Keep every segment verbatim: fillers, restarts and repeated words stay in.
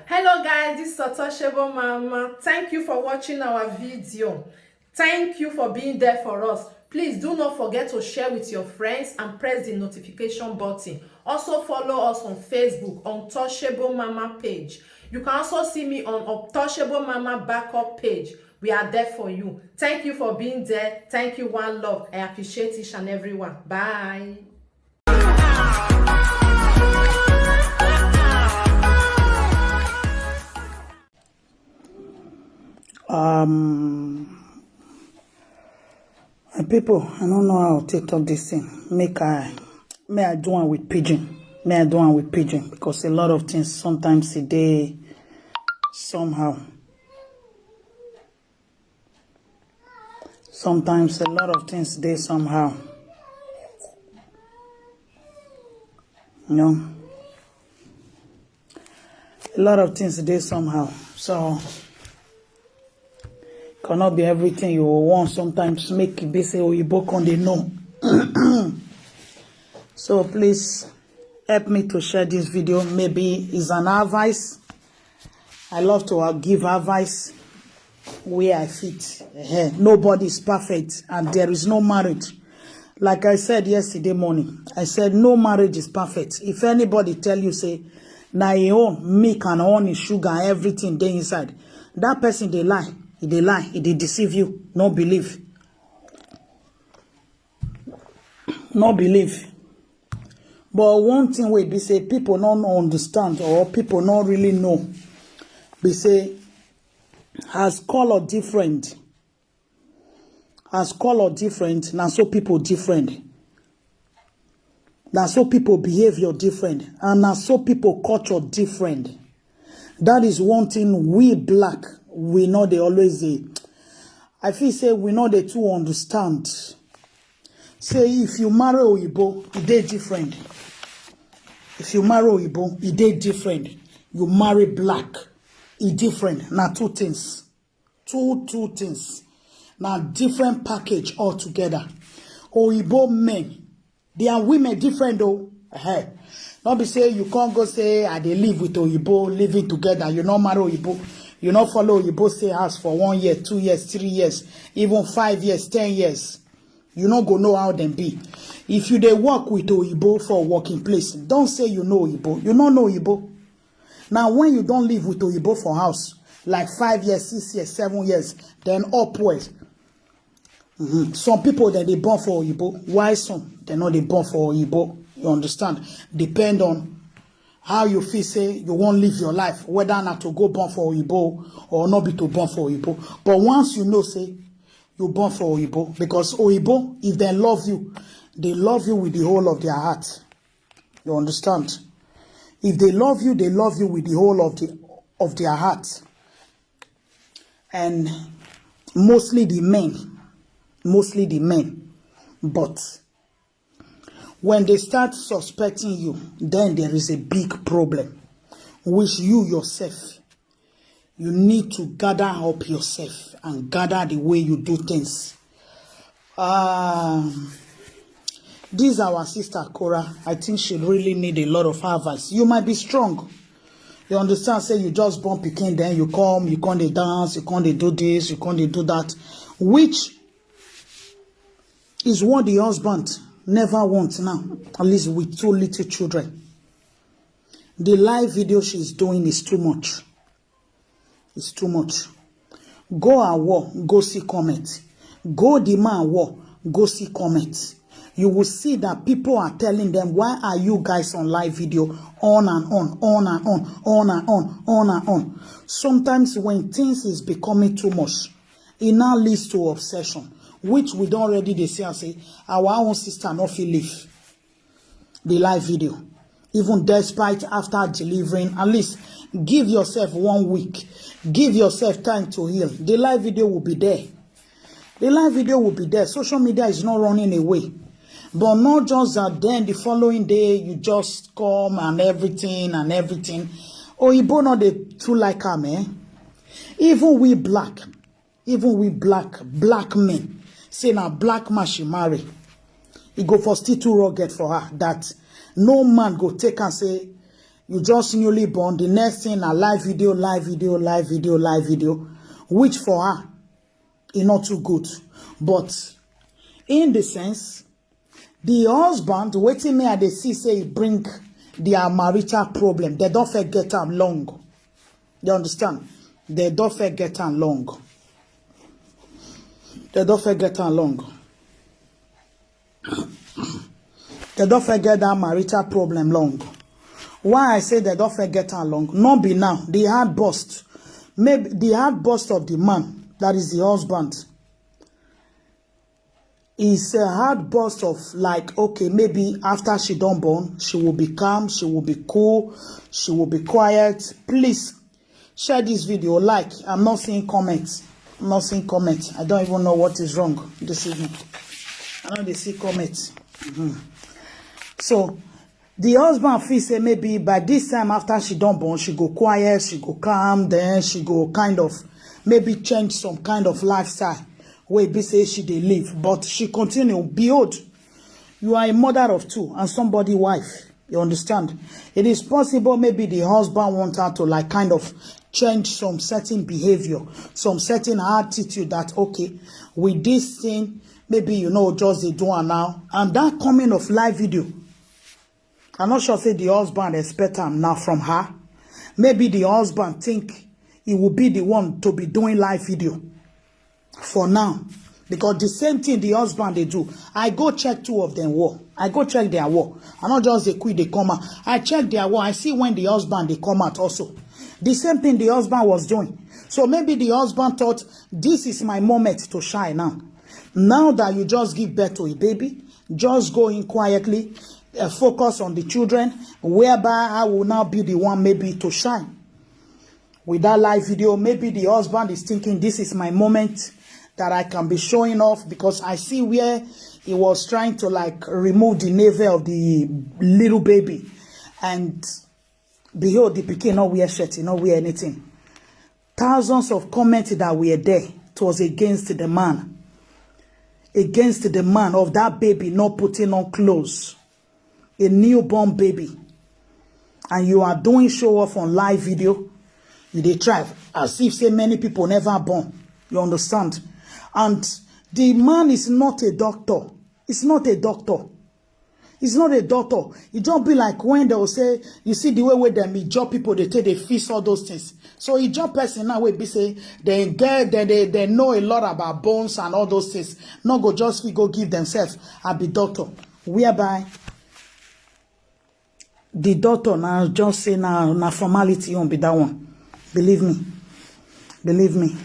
Hello guys, this is Untouchable Mama. Thank you for watching our video. Thank you for being there for us. Please do not forget to share with your friends and press the notification button. Also follow us on Facebook, Untouchable Mama page. You can also see me on Untouchable Mama backup page. We are there for you. Thank you for being there. Thank you, one love. I appreciate each and every one. Bye. Um, my people, I don't know how to talk this thing. Make I, may I do one with pigeon. May I do one with pigeon because a lot of things sometimes a day somehow. Sometimes a lot of things they somehow. You know, a lot of things they somehow. So cannot be everything you want. Sometimes make it be say, "Oh, you book on the no." So please help me to share this video. Maybe it's an advice. I love to uh, give advice where I fit. Ehen. Nobody is perfect, and there is no marriage. Like I said yesterday morning, I said no marriage is perfect. If anybody tell you say na your own milk and honey, sugar, everything dey inside, that person dey lie. He dey lie. He dey deceive you. No believe. No believe. But one thing wey be say people no, no understand or people no really know be say as color different, as color different, na so people different. Na so people behavior different, and na so people culture different. That is one thing we black, we know they always say. I feel say we know they too understand. Say if you marry Oyibo, it dey different. If you marry Oyibo, it dey different. You marry black, it different. Na two things. Two, two things. Na different package altogether. Oyibo men, their women different though. Hey. Not be say you can't go say, "I dey live with Oyibo, living together." You no marry Oyibo. You no follow Oyibo stay house for one year, two years, three years, even five years, ten years. You no go know how them be. If you dey work with Oyibo for working place, don't say you know Oyibo. You no know Oyibo. Now, when you don't live with Oyibo for house, like five years, six years, seven years, then upwards. Mm-hmm. Some people then they born for Oyibo. Why some? They know they born for Oyibo. You understand? Depend on how you feel say you won't live your life, whether not to go born for Oyibo or not be to born for Oyibo. But once you know say you born for Oyibo, because Oyibo, if they love you, they love you with the whole of their heart. You understand? If they love you, they love you with the whole of the of their heart. And mostly the men, mostly the men. But when they start suspecting you, then there is a big problem, which you yourself, you need to gather up yourself and gather the way you do things. Um, this our sister Cora, I think she really need a lot of advice. You might be strong. You understand, say you just born pikin, then you come, you come dey dance, you come dey do this, you come dey do that, which is what the husband never want now, at least with two little children. The live video she's doing is too much. It's too much. Go a war, go see comment. Go the man war, go see comment. You will see that people are telling them, "Why are you guys on live video on and on, on and on, on and on, on and on?" Sometimes when things is becoming too much, it now leads to obsession, which we don't already dey see and say our own sister no fit live the live video. Even despite after delivering, at least give yourself one week. Give yourself time to heal. The live video will be there. The live video will be there. Social media is not running away. But not just that, then the following day you just come and everything and everything. Oyibo no dey too like am, eh? Even we black, even we black, black men, say na black man she marry. E go for still too rugged for her that no man go take and say, You just newly born, the next thing na live video, live video, live video, live video, which for her, e not too good. But in the sense, the husband, wetin me I dey see say e bring their marital problem. They don't forget am long. You understand? They don't forget am long. They don't forget am long. They don't forget that marital problem long. Why I say they don't forget am long? Not be now. The hard burst. Maybe the hard burst of the man, that is the husband, is a hard burst of, like, okay, maybe after she done born, she will be calm, she will be cool, she will be quiet. Please share this video, like. I'm not seeing comments. I'm not seeing comments. I don't even know what is wrong this evening. I don't dey see comments. Mhm. So the husband feel say maybe by this time after she done born, she go quiet, she go calm, then she go kind of maybe change some kind of lifestyle wey be say she dey live, but she continue. Behold, you are a mother of two and somebody wife. You understand? It is possible maybe the husband want her to, like, kind of change some certain behavior, some certain attitude that, okay, with this thing, maybe, you know, just dey do am now. And that coming of live video, I'm not sure say the husband expect am now from her. Maybe the husband think he will be the one to be doing live video for now, because the same thing the husband dey do. I go check two of them war. I go check their war. I not just dey quick dey come out. I check their war. I see when the husband dey come out also. The same thing the husband was doing. So maybe the husband thought, this is my moment to shine now. Now that you just give birth to a baby, just go in quietly, uh, focus on the children, whereby I will now be the one maybe to shine. With that live video, maybe the husband is thinking, this is my moment that I can be showing off, because I see where he was trying to, like, remove the navel of the little baby. And behold, the pikin not wear shirt, he not wear anything. Thousands of comments that were there, it was against the man. Against the man of that baby not putting on clothes. A newborn baby. And you are doing show off on live video. You dey try as if say many people never born. You understand? And the man is not a doctor. It's not a doctor. It's not a doctor. It just be like when they will say, you see the way wey dem Ijaw people dey take dey fix all those things. So Ijaw person now wey be say they get, they, they, they know a lot about bones and all those things. No go just fit go give themselves a be doctor. Whereby the doctor now just say na, na formality on be that one. Believe me. Believe me.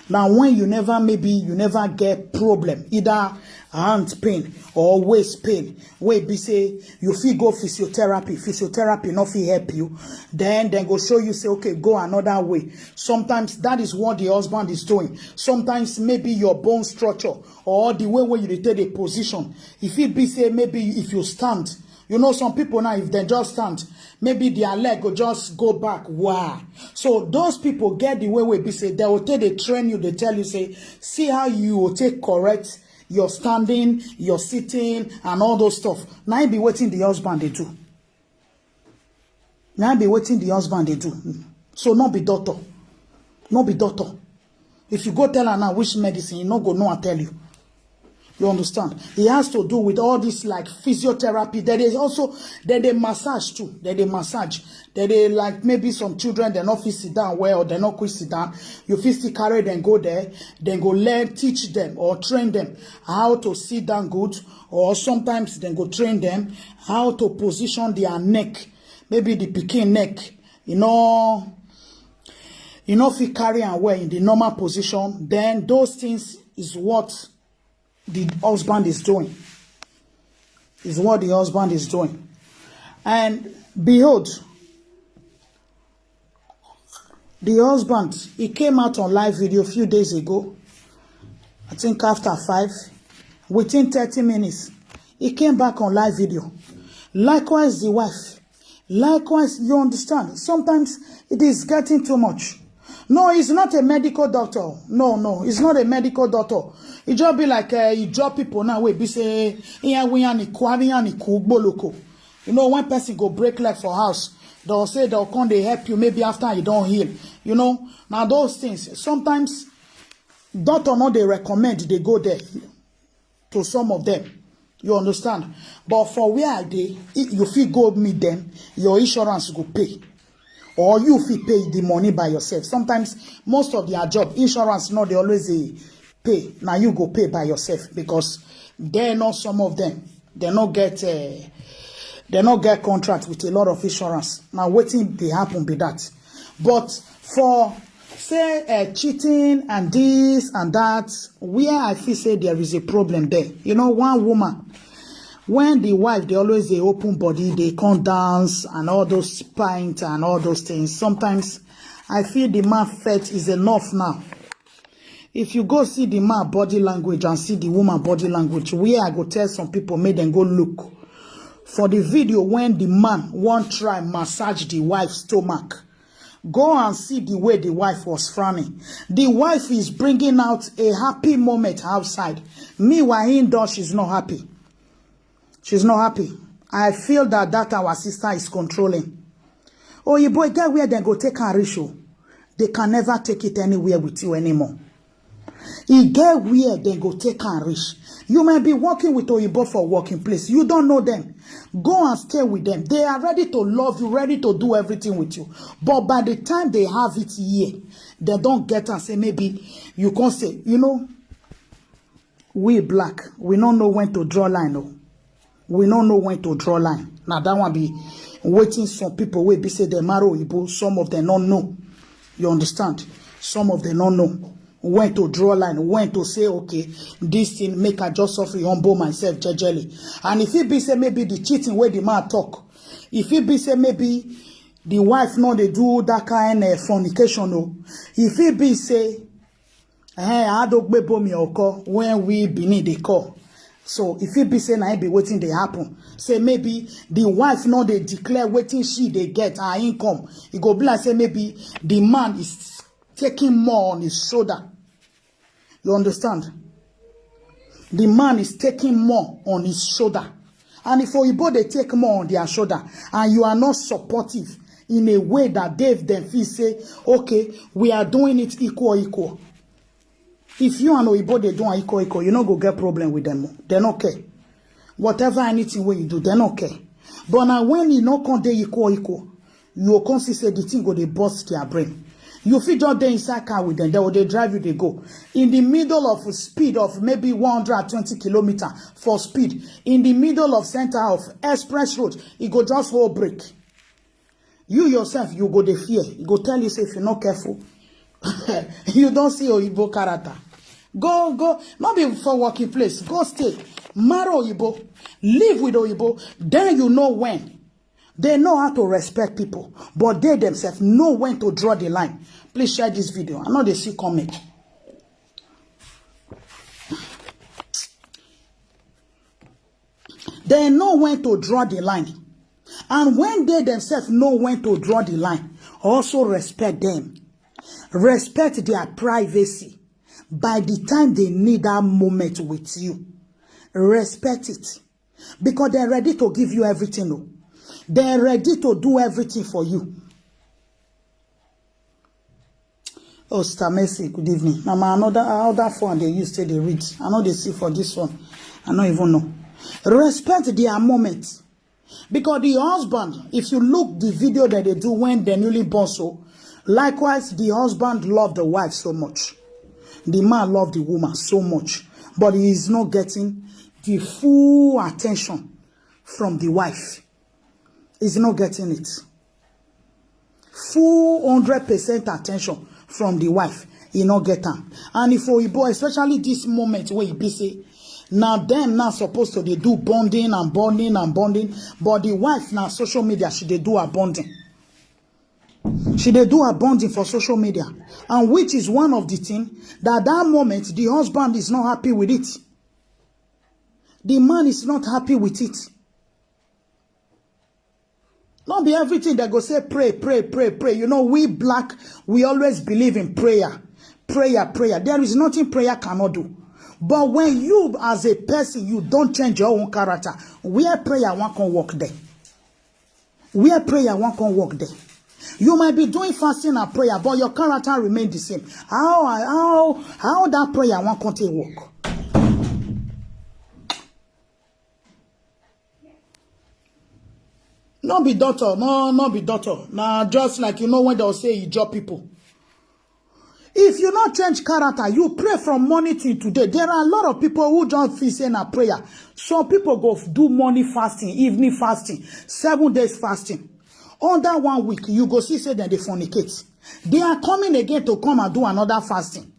Now, when you never, maybe you never get problem, either hand pain or waist pain, wey be say you fit go physiotherapy, physiotherapy no fit help you, then dem go show you say, okay, go another way. Sometimes that is what the husband is doing. Sometimes maybe your bone structure or the way wey you dey take the position, if it be say maybe if you stand, you know, some people now, if they just stand, maybe their leg go just go back. Wow. So those people get the way wey be say they will take dey train you, they tell you say, see how you will take correct your standing, your sitting, and all those stuff. Now it be wetin the husband dey do. Now it be wetin the husband dey do. So no be doctor. No be doctor. If you go tell her now which medicine, you no go know I tell you. You understand? It has to do with all this, like, physiotherapy. There is also, then they massage too. Then they massage. Then they, like, maybe some children, they not fit sit down well, or they not quick sit down. You fit still carry them go there, then go learn, teach them or train them how to sit down good, or sometimes then go train them how to position their neck. Maybe the pikin neck, you know, you know, fit carry am well in the normal position. Then those things is what the husband is doing. Is what the husband is doing. And behold, the husband, he came out on live video a few days ago. I think after five, within thirty minutes, he came back on live video. Likewise, the wife. Likewise, you understand. Sometimes it is getting too much. No, he's not a medical doctor. No, no, he's not a medical doctor. It just be like, uh, you drop people now. Wait, be say, "Iya, we, ani, ku, ani, ani, ku, gboloko." You know, when person go break leg for house, They'll say they'll come, they help you maybe after you don't heal. You know, now those things, sometimes doctor no dey recommend they go there to some of them. You understand? But for where I dey, i- you fit go meet them, your insurance go pay. Or you fit pay the money by yourself. Sometimes, most of their job, insurance no dey always dey pay. Now you go pay by yourself because they know some of them. They no get, uh, they no get contract with a lot of insurance. Now wetin dey happen be that. But for say, uh, cheating and this and that, where I feel say there is a problem there. You know, one woman, when the wife, they always they open body, they come dance and all those pint and all those things. Sometimes I feel the man felt is enough now. If you go see the man body language and see the woman body language, where I go tell some people, make them go look for the video when the man won't try massage the wife's stomach. Go and see the way the wife was frowning. The wife is bringing out a happy moment outside. Meanwhile, indoor, she's not happy. She's not happy. I feel that that our sister is controlling. Oh, you boy, get where they go take her ratio. They can never take it anywhere with you anymore. E get where they go take and reach. You might be working with Oyibo for working place. You don't know them. Go and stay with them. They are ready to love you, ready to do everything with you. But by the time they have it here, they don't get and say maybe you can say, you know, we black, we don't know when to draw line. Oh. We don't know when to draw line. Now that one be waiting some people will be say they marry Oyibo. Some of them don't know. You understand? Some of them don't know when to draw line, when to say, okay, this thing make I just suffer, humble myself jejely. And if it be say maybe the cheating where the man talk, if it be say maybe the wife no they do that kind of fornication, no. If it be say, eh, I don't be bomi oko when we Benin they call. So if it be say na it be waiting they happen, say maybe the wife no they declare waiting she they get her income. It go be like say maybe the man is taking more on his shoulder. You understand? The man is taking more on his shoulder. And if Oyibo they take more on their shoulder and you are not supportive in a way that Dave them feel say, okay, we are doing it equal, equal. If you and Oyibo they do an equal, equal, you no go get problem with them. They no care. Whatever anything wey you do, they no care. But now when you no come dey equal, equal, you go come see say the thing go dey burst their brain. You fit just dey inside car with them, they will dey drive you, they go. In the middle of a speed of maybe one hundred twenty kilometer for speed, in the middle of center of express road, e go just hold brake. You yourself, you go dey fear. E go tell you say if you no careful, you don't see Oyibo character. Go, go, not be for working place. Go stay. Marry Oyibo. Live with Oyibo. Then you know when. They know how to respect people, but they themselves know when to draw the line. Please share this video. I know they see comment. They know when to draw the line. And when they themselves know when to draw the line, also respect them. Respect their privacy. By the time they need that moment with you, respect it. Because they're ready to give you everything. Oh. They're ready to do everything for you. Oh, Star Mercy, good evening. Now, my another, another phone they use to they read. I know they see for this one. I don't even know. Respect their moment. Because the husband, if you look the video that they do when they newly born, so likewise, the husband loved the wife so much. The man loved the woman so much. But he is not getting the full attention from the wife. He's not getting it. Full hundred percent attention from the wife. He not get am. And if Oyibo, especially this moment where he be say, now them now supposed to they do bonding and bonding and bonding, but the wife now social media she they do her bonding. She they do her bonding for social media, and which is one of the thing that that moment the husband is not happy with it. The man is not happy with it. Not be everything that go say pray, pray, pray, pray. You know, we black, we always believe in prayer. Prayer, prayer. There is nothing prayer cannot do. But when you as a person, you don't change your own character, where prayer one can work there? Where prayer wan come work there? You might be doing fasting and prayer, but your character remain the same. How how how that prayer wan come take work? No be doctor, no, no be doctor. Na just like, you know, when they'll say you job people. If you not change character, you pray from morning till today. There are a lot of people who don't feel say na prayer. Some people go f- do morning fasting, evening fasting, seven days fasting. Under one week, you go see say dem dey fornicate. They are coming again to come and do another fasting.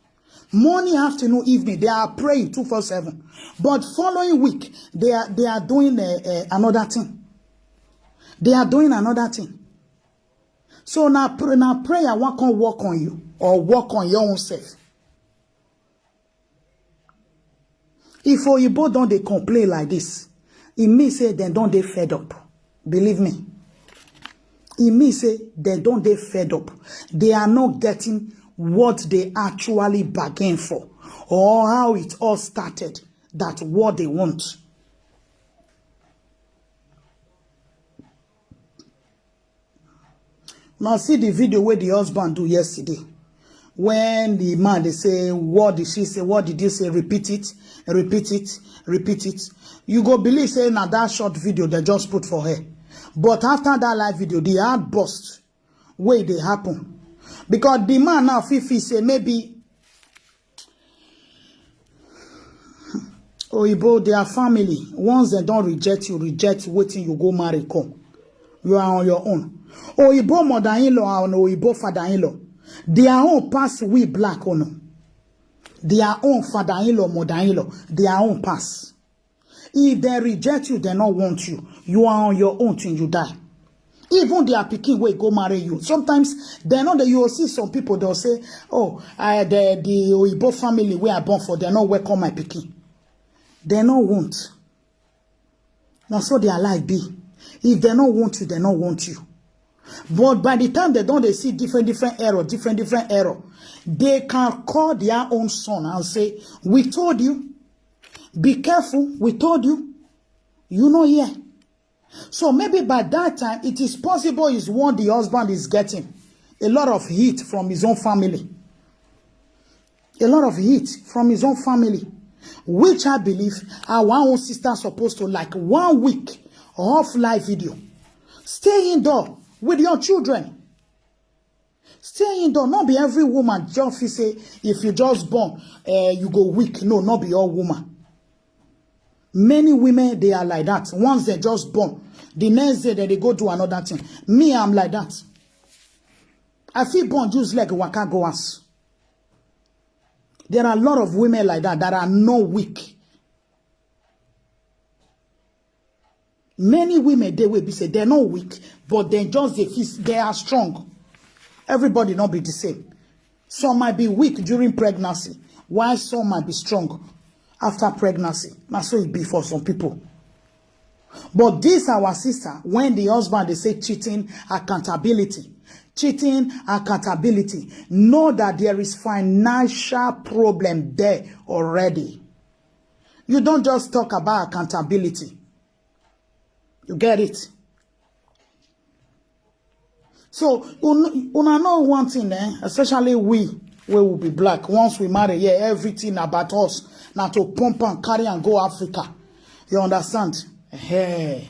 Morning, afternoon, evening, they are praying two four seven. But following week, they are they are doing uh, uh, another thing. They are doing another thing. So now, pray, now prayer one can work on you or work on your own self. If Oyibo don dey complain like this, e mean say dem don dey fed up. Believe me. E mean say dem don dey fed up. They are not getting what they actually bargain for or how it all started, that what they want. Now see the video where the husband do yesterday. When the man they say, "What did she say? What did you say?" Repeat it, repeat it, repeat it. You go believe say na that short video they just put for her. But after that live video, the outburst wey dey happen. Because the man now fit feel say maybe Oyibo, their family, once they don't reject you, reject wetin you go marry come. You are on your own. Oyibo mother-in-law and Oyibo father-in-law, their own pass we black, oh no. Their own father-in-law, mother-in-law, their own pass. If they reject you, they not want you. You are on your own till you die. Even their pikin wey go marry you. Sometimes they know that you will see some people, they'll say, "Oh, I, the, the Oyibo family where I born for, they not welcome my pikin." They not want. Now so their life be. If they not want you, they not want you. But by the time they don't, they see different, different error, different, different error, they can call their own son and say, "We told you, be careful, we told you." You know, yeah. So maybe by that time, it is possible is what the husband is getting. A lot of heat from his own family. A lot of heat from his own family. Which I believe our own sister supposed to, like, one week off live video. Stay indoor with your children. Stay indoor. Not be every woman just feel say if you just born, uh, you go weak. No, not be all woman. Many women, they are like that. Once they just born, the next day they, they go do another thing. Me, I'm like that. I feel born, use leg, waka go house. There are a lot of women like that that are not weak. Many women, they will be say they're not weak, but they just they feel they are strong. Everybody not be the same. Some might be weak during pregnancy, while some might be strong after pregnancy. That's so it be for some people. But this our sister, when the husband they say cheating, accountability, cheating, accountability, know that there is financial problem there already. You don't just talk about accountability. You get it? So, un- una know one thing, eh? Especially we, we will be black. Once we marry, yeah, everything about us now to pump and carry and go Africa. You understand? Hey,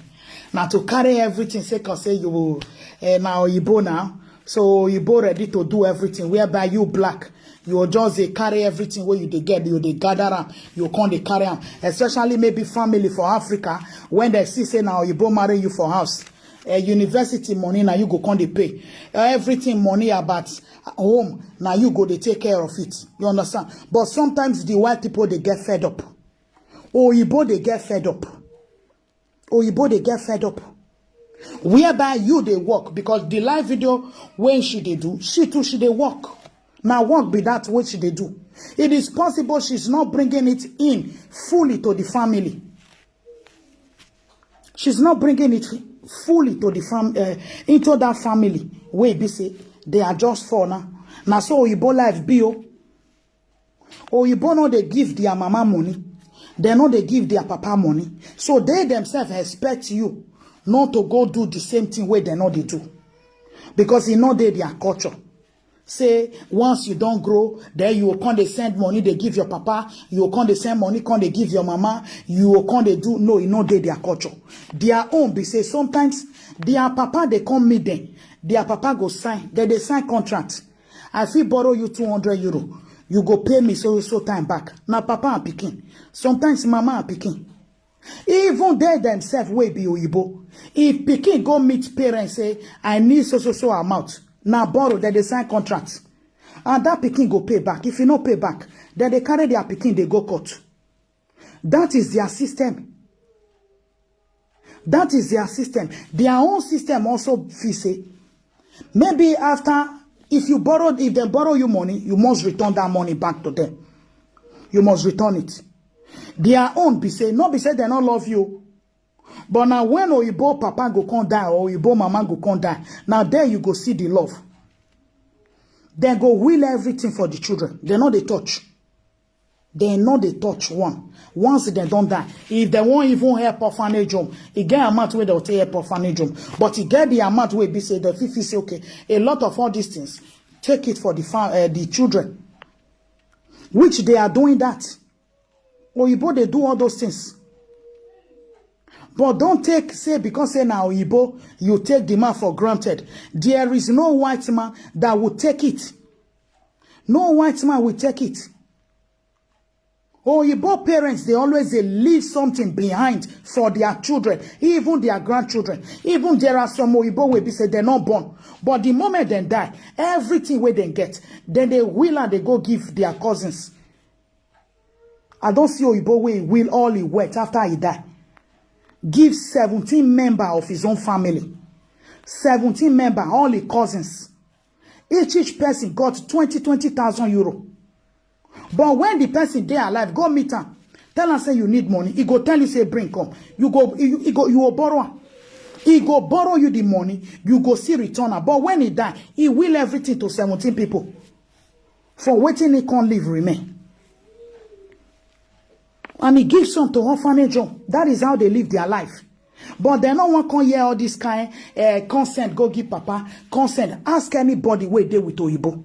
now to carry everything, say, cause say you will, eh, now Oyibo now. So Oyibo ready to do everything. Whereby you black, you will just dey carry everything where you dey get, you dey gather am, you come dey carry am. Especially maybe family for Africa, when they see say now Oyibo marry you for house, uh, university money now you go come dey pay. Everything money about home now you go dey take care of it. You understand? But sometimes the white people they get fed up. Oyibo they get fed up. Oyibo they get fed up. Whereby you they work because the live video when she they do, she too she they work. Now work be that what she they do. It is possible she's not bringing it in fully to the family. She's not bringing it fully to the fam uh, into that family. Wey be say they are just for now. Now so Oyibo life be o. Oyibo no they give their mama money. They no they give their papa money. So they themselves expect you not to go do the same thing wey dem no dey do, because e no dey their culture. Say once you don grow, then you go come dey send money dey give your papa, you go come dey send money come dey give your mama, you go come dey do. No, e no dey their culture. Their own be say sometimes their papa dey come meet them, their papa go sign, dem dey sign contract. I fit borrow you two hundred euro, you go pay me so so time back. Na papa and pikin, sometimes mama and pikin. Even they themselves wey be oyibo, if pikin go meet parents say, "I need so so so amount," na borrow, dem dey sign contract. And that pikin go pay back. If e no pay back, then they carry their pikin dey go court. That is their system. That is their system. Their own system also fit say, maybe after, if you borrow, if dem borrow you money, you must return that money back to them. You must return it. Their own be say, no be say dem no love you. But na when oyibo papa go come die or oyibo mama go come die, na there you go see the love. Dem go will everything for the children. Dem no dey touch. Dem no dey touch one. Once dem don die, if dem wan even help orphanage home, e get amount wey dem take help orphanage home. But e get the amount wey be say dem fit fit say, "Okay, a lot of all these things, take it for the fam-, eh, the children," which they are doing that. Oyibo dey do all those things. But don't take say because say na oyibo, you take the man for granted. There is no white man that will take it. No white man will take it. Oyibo parents dey always dey leave something behind for their children, even their grandchildren. Even there are some oyibo wey be say dem no born, but the moment dem die, everything wey dem get, dem dey will am dey go give their cousins. I don see oyibo wey will all e wealth after e die give seventeen member of his own family. Seventeen member, all e cousins. Each each person got twenty, twenty thousand euro. But when the person dey alive, go meet am, tell am say you need money, e go tell you say, "Bring come." You go, you, you go, you go borrow am. E go borrow you the money, you go see return am. But when e die, e will everything to seventeen people for wetin e come leave remain. And e give some to orphanage home. That is how they live their life. But dem no wan come hear all this kind, eh, consent, go give papa, consent. Ask anybody wey dey with oyibo.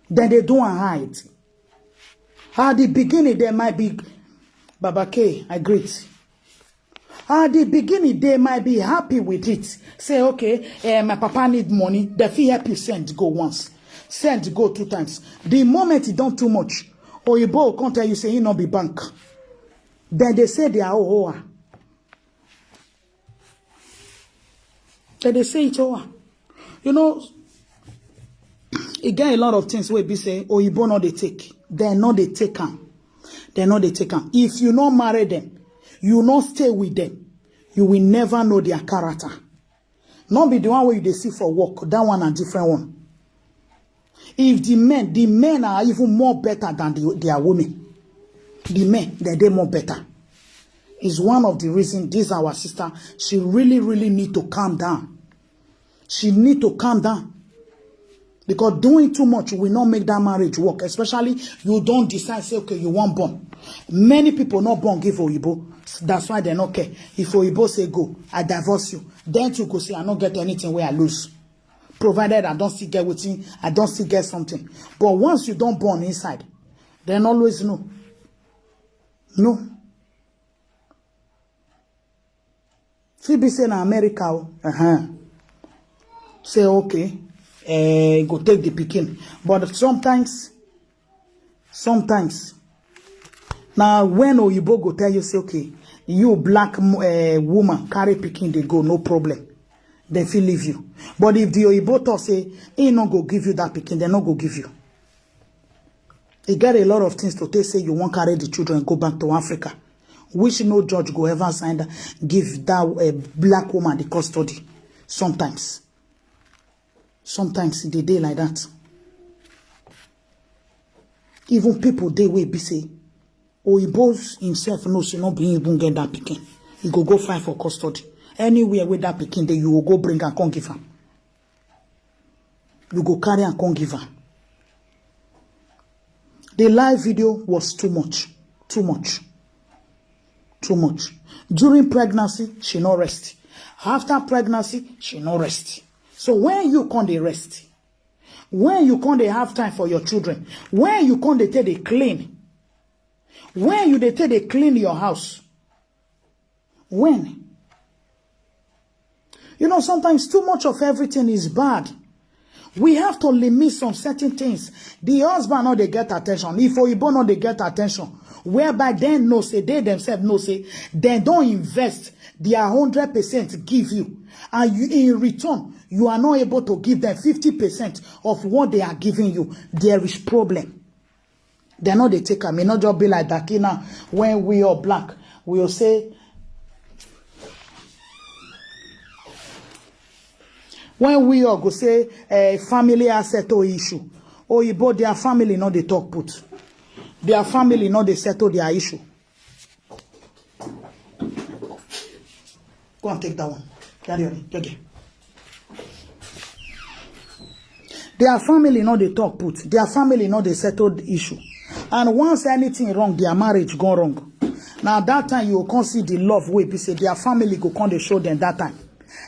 Then they do and hide. At the beginning, there might be, "Baba K, I greet." At the beginning, they might be happy with it. Say, "Okay, eh, my papa need money." They fit help you send go once, send go two times. The moment e don too much, oyibo go come tell you say he no be bank. Then they say they are ohoa. Then they say it ohoa. You know, e get a lot of things wey be say oyibo no dey take. Dem no dey take am. Dem no dey take am. If you no marry them, you no stay with them, you will never know their character. No be the one wey you dey see for work. That one na different one. If the men, the men are even more better than the, their women. The men, they dey more better. Is one of the reasons this our sister, she really, really need to calm down. She need to calm down. Because doing too much will not make that marriage work. Especially you don decide say, "Okay, you wan born." Many people no born give oyibo. That's why dem no care. If oyibo say, "Go, I divorce you," then you go say, "I no get anything wey I lose. Provided I don still get wetin, I don still get something." But once you don born inside, then always know. No. Fit be say na America o. Uh-huh. Say, "Okay, eh, go take the pikin." But sometimes, sometimes, na when oyibo go tell you say, "Okay, you black mo-, eh, woman, carry pikin dey go, no problem." Dem fit leave you. But if the oyibo talk say he no go give you that pikin, dem no go give you. E get a lot of things to take say you wan carry the children go back to Africa, which no judge go ever sign that, give that, eh, black woman the custody. Sometimes, sometimes e dey dey like that. Even people dey wey be say oyibo himself know say no be him even get that pikin. He go go fight for custody. Anywhere wey that pikin dey, you go go bring am come give am. You go carry am come give am. The live video was too much, too much, too much. During pregnancy, she no rest. After pregnancy, she no rest. So when you come dey rest, when you come dey have time for your children, when you come dey take dey clean, when you dey take dey clean your house, when? You know, sometimes too much of everything is bad. We have to limit some certain things. The husband no dey get attention. If oyibo no dey get attention, whereby dem know say, they themselves know say, dem don invest their hundred percent give you, and you, in return, you are not able to give them fifty percent of what they are giving you. There is problem. Dem no dey take am. E no just be like that. Now, when we are black, we will say, when we all go say, eh, family asset or issue, oyibo, their family no dey talk put. Their family no dey settle their issue. Go and take that one. Carry on. Get there. Their family no dey talk put. Their family no dey settle the issue. And once anything wrong, their marriage go wrong. Now that time you go come see the love wey be say their family go come dey show them that time.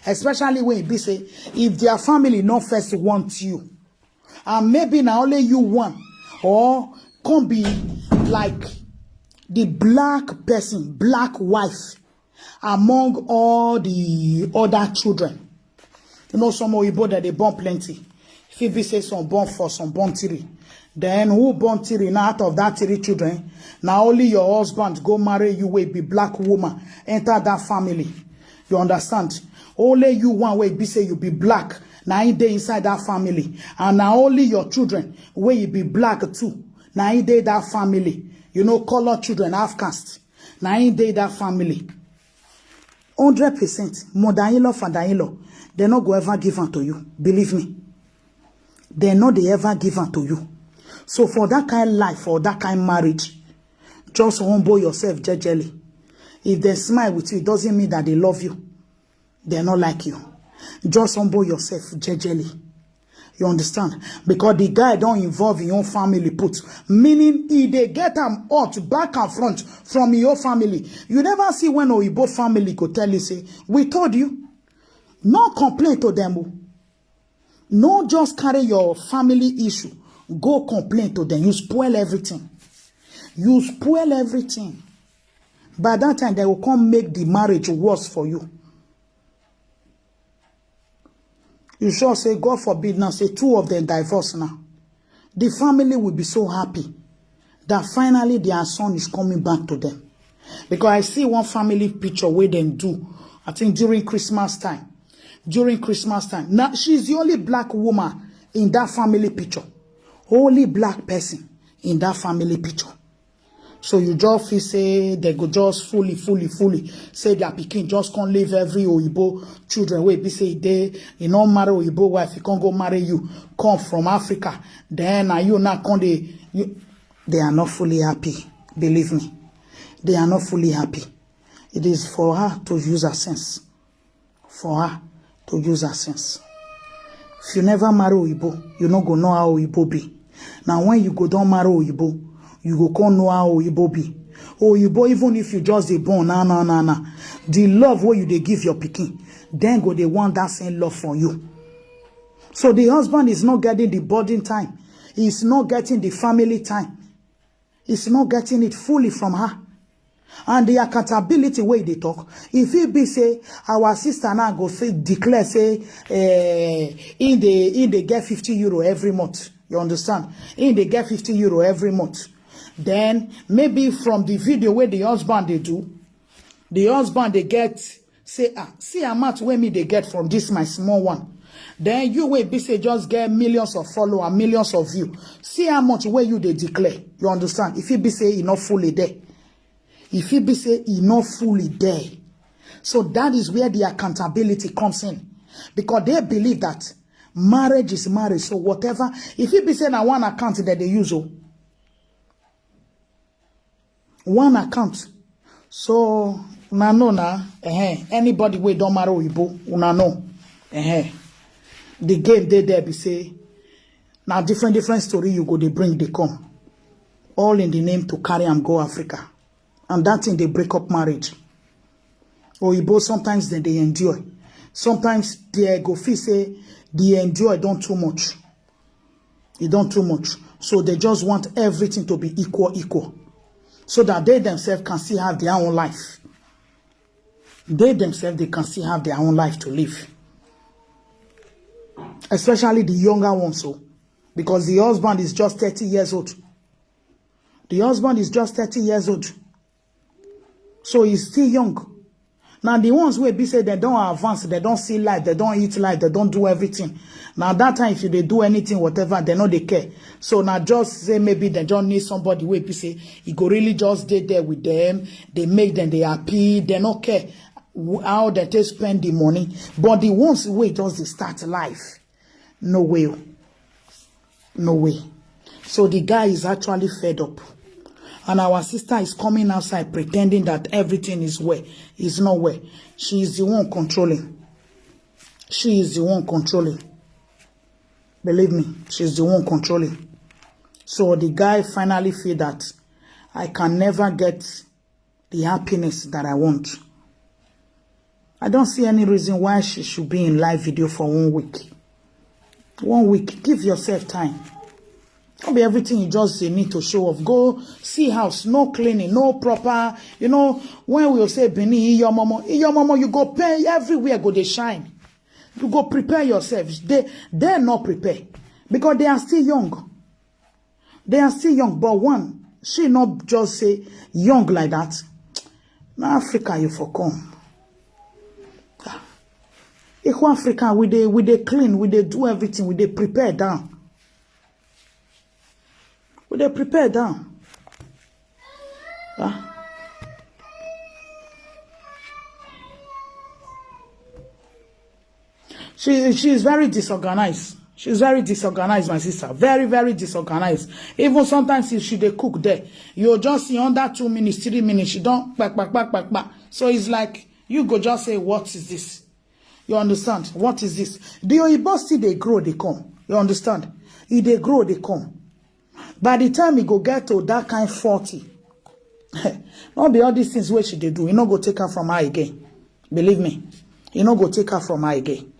Especially when e be say, if their family no first want you, and maybe na only you one, or come be like the black person, black wife among all the other children. You know, some oyibo that they born plenty. If e be say some born four, some born three. Then who born three? Now out of that three children, now only your husband go marry you, wey be black woman, enter that family. You understand? Only you one wey be say you be black, na him dey inside that family. And na only your children wey you be black too, na him dey that family. You know, color children, half caste, na him dey that family. Hundred percent, mother-in-law, father-in-law, they no go ever give am to you. Believe me, they no dey ever give am to you. So for that kind life, for that kind marriage, just humble yourself jejely. If they smile with you, it doesn't mean that they love you. They no like you. Just humble yourself jejely. You understand? Because the guy don involve him own family put. Meaning, he dey get am hot back and front from your family. You never see when oyibo family go tell you say, "We told you." No complain to them o. No just carry your family issue go complain to them. You spoil everything. You spoil everything. By that time, they will come make the marriage worse for you. You sure say, God forbid now, say two of them divorce now. The family will be so happy that finally their son is coming back to them. Because I see one family picture where they do, I think during Christmas time. During Christmas time. Now, she's the only black woman in that family picture. Only black person in that family picture. So you just feel say they go just fully, fully, fully say their pikin just can't leave every oyibo children wey be say they, you know, marry oyibo wife, you can't go marry you, come from Africa. Then are you not come dey, you, they are not fully happy. Believe me, they are not fully happy. It is for her to use her sense. For her to use her sense. If you never marry oyibo, you no go know how oyibo be. Now when you go don marry oyibo, you go come know how oyibo be. Oyibo, even if you just dey born na na na na, the love wey you dey give your pikin, then go dey want that same love for you. So the husband is not getting the bonding time. He's not getting the family time. He's not getting it fully from her. And the accountability wey they talk, if it be say our sister now go fit declare say, eh, in the in they get fifty euro every month. You understand? In they get fifty euro every month. Then maybe from the video where the husband they do, the husband they get say, "Ah, see amount wey me they get from this my small one." Then you wey be say just get millions of follower, millions of view. See how much wey you they declare. You understand? If it be say e not fully there. If it be say e not fully there. So that is where the accountability comes in. Because they believe that marriage is marriage. So whatever, if it be say na one account that they use, oh, one account. So una know na, eh, anybody wey don marry oyibo, una know. Eh, the game dey there be say na different different story you go dey bring dey come, all in the name to carry am go Africa, and that thing dey break up marriage. Oyibo, sometimes dem dey endure. Sometimes they go feel say the endure don too much. E don too much. So they just want everything to be equal, equal. So that they themselves can still have their own life. They themselves, they can still have their own life to live. Especially the younger ones, so, because the husband is just thirty years old. The husband is just thirty years old. So he's still young. Now the ones wey be say they don't advance, they don't see life, they don't eat life, they don't do everything. Now that time, if you dey do anything, whatever, they no dey care. So now just say maybe they don't need somebody wey be say e go really just dey there with them, they make them, they happy, they no care wh-, how they take spend the money. But the ones wey just dey start life, no way o. No way. So the guy is actually fed up. And our sister is coming outside pretending that everything is well. It's not well. She is the one controlling. She is the one controlling. Believe me, she's the one controlling. So the guy finally feel that I can never get the happiness that I want. I don't see any reason why she should be in live video for one week. One week, give yourself time. Don't be everything you just dey need to show off. Go see house, no cleaning, no proper. You know, when we say Benin, Iyomomo, Iyomomo, you go pay everywhere, go dey shine. You go prepare yourself. They, they're not prepared because they are still young. They are still young, but one, she not just say young like that. Now Africa, you for come. Equal Africa, we dey, we dey clean, we dey do everything, we dey prepare down. We dey prepare down. Ah. She, she is very disorganized. She's very disorganized, my sister. Very, very disorganized. Even sometimes if she dey cook there, you just see under two minutes, three minutes, she don't back, back, back, back, back. So it's like, you go just say, "What is this?" You understand? What is this? The Oyibo still dey grow, they come. You understand? E dey grow, they come. By the time e go get to that kind forty, not be all these things wey she dey do, e no go take her from her again. Believe me, e no go take her from her again.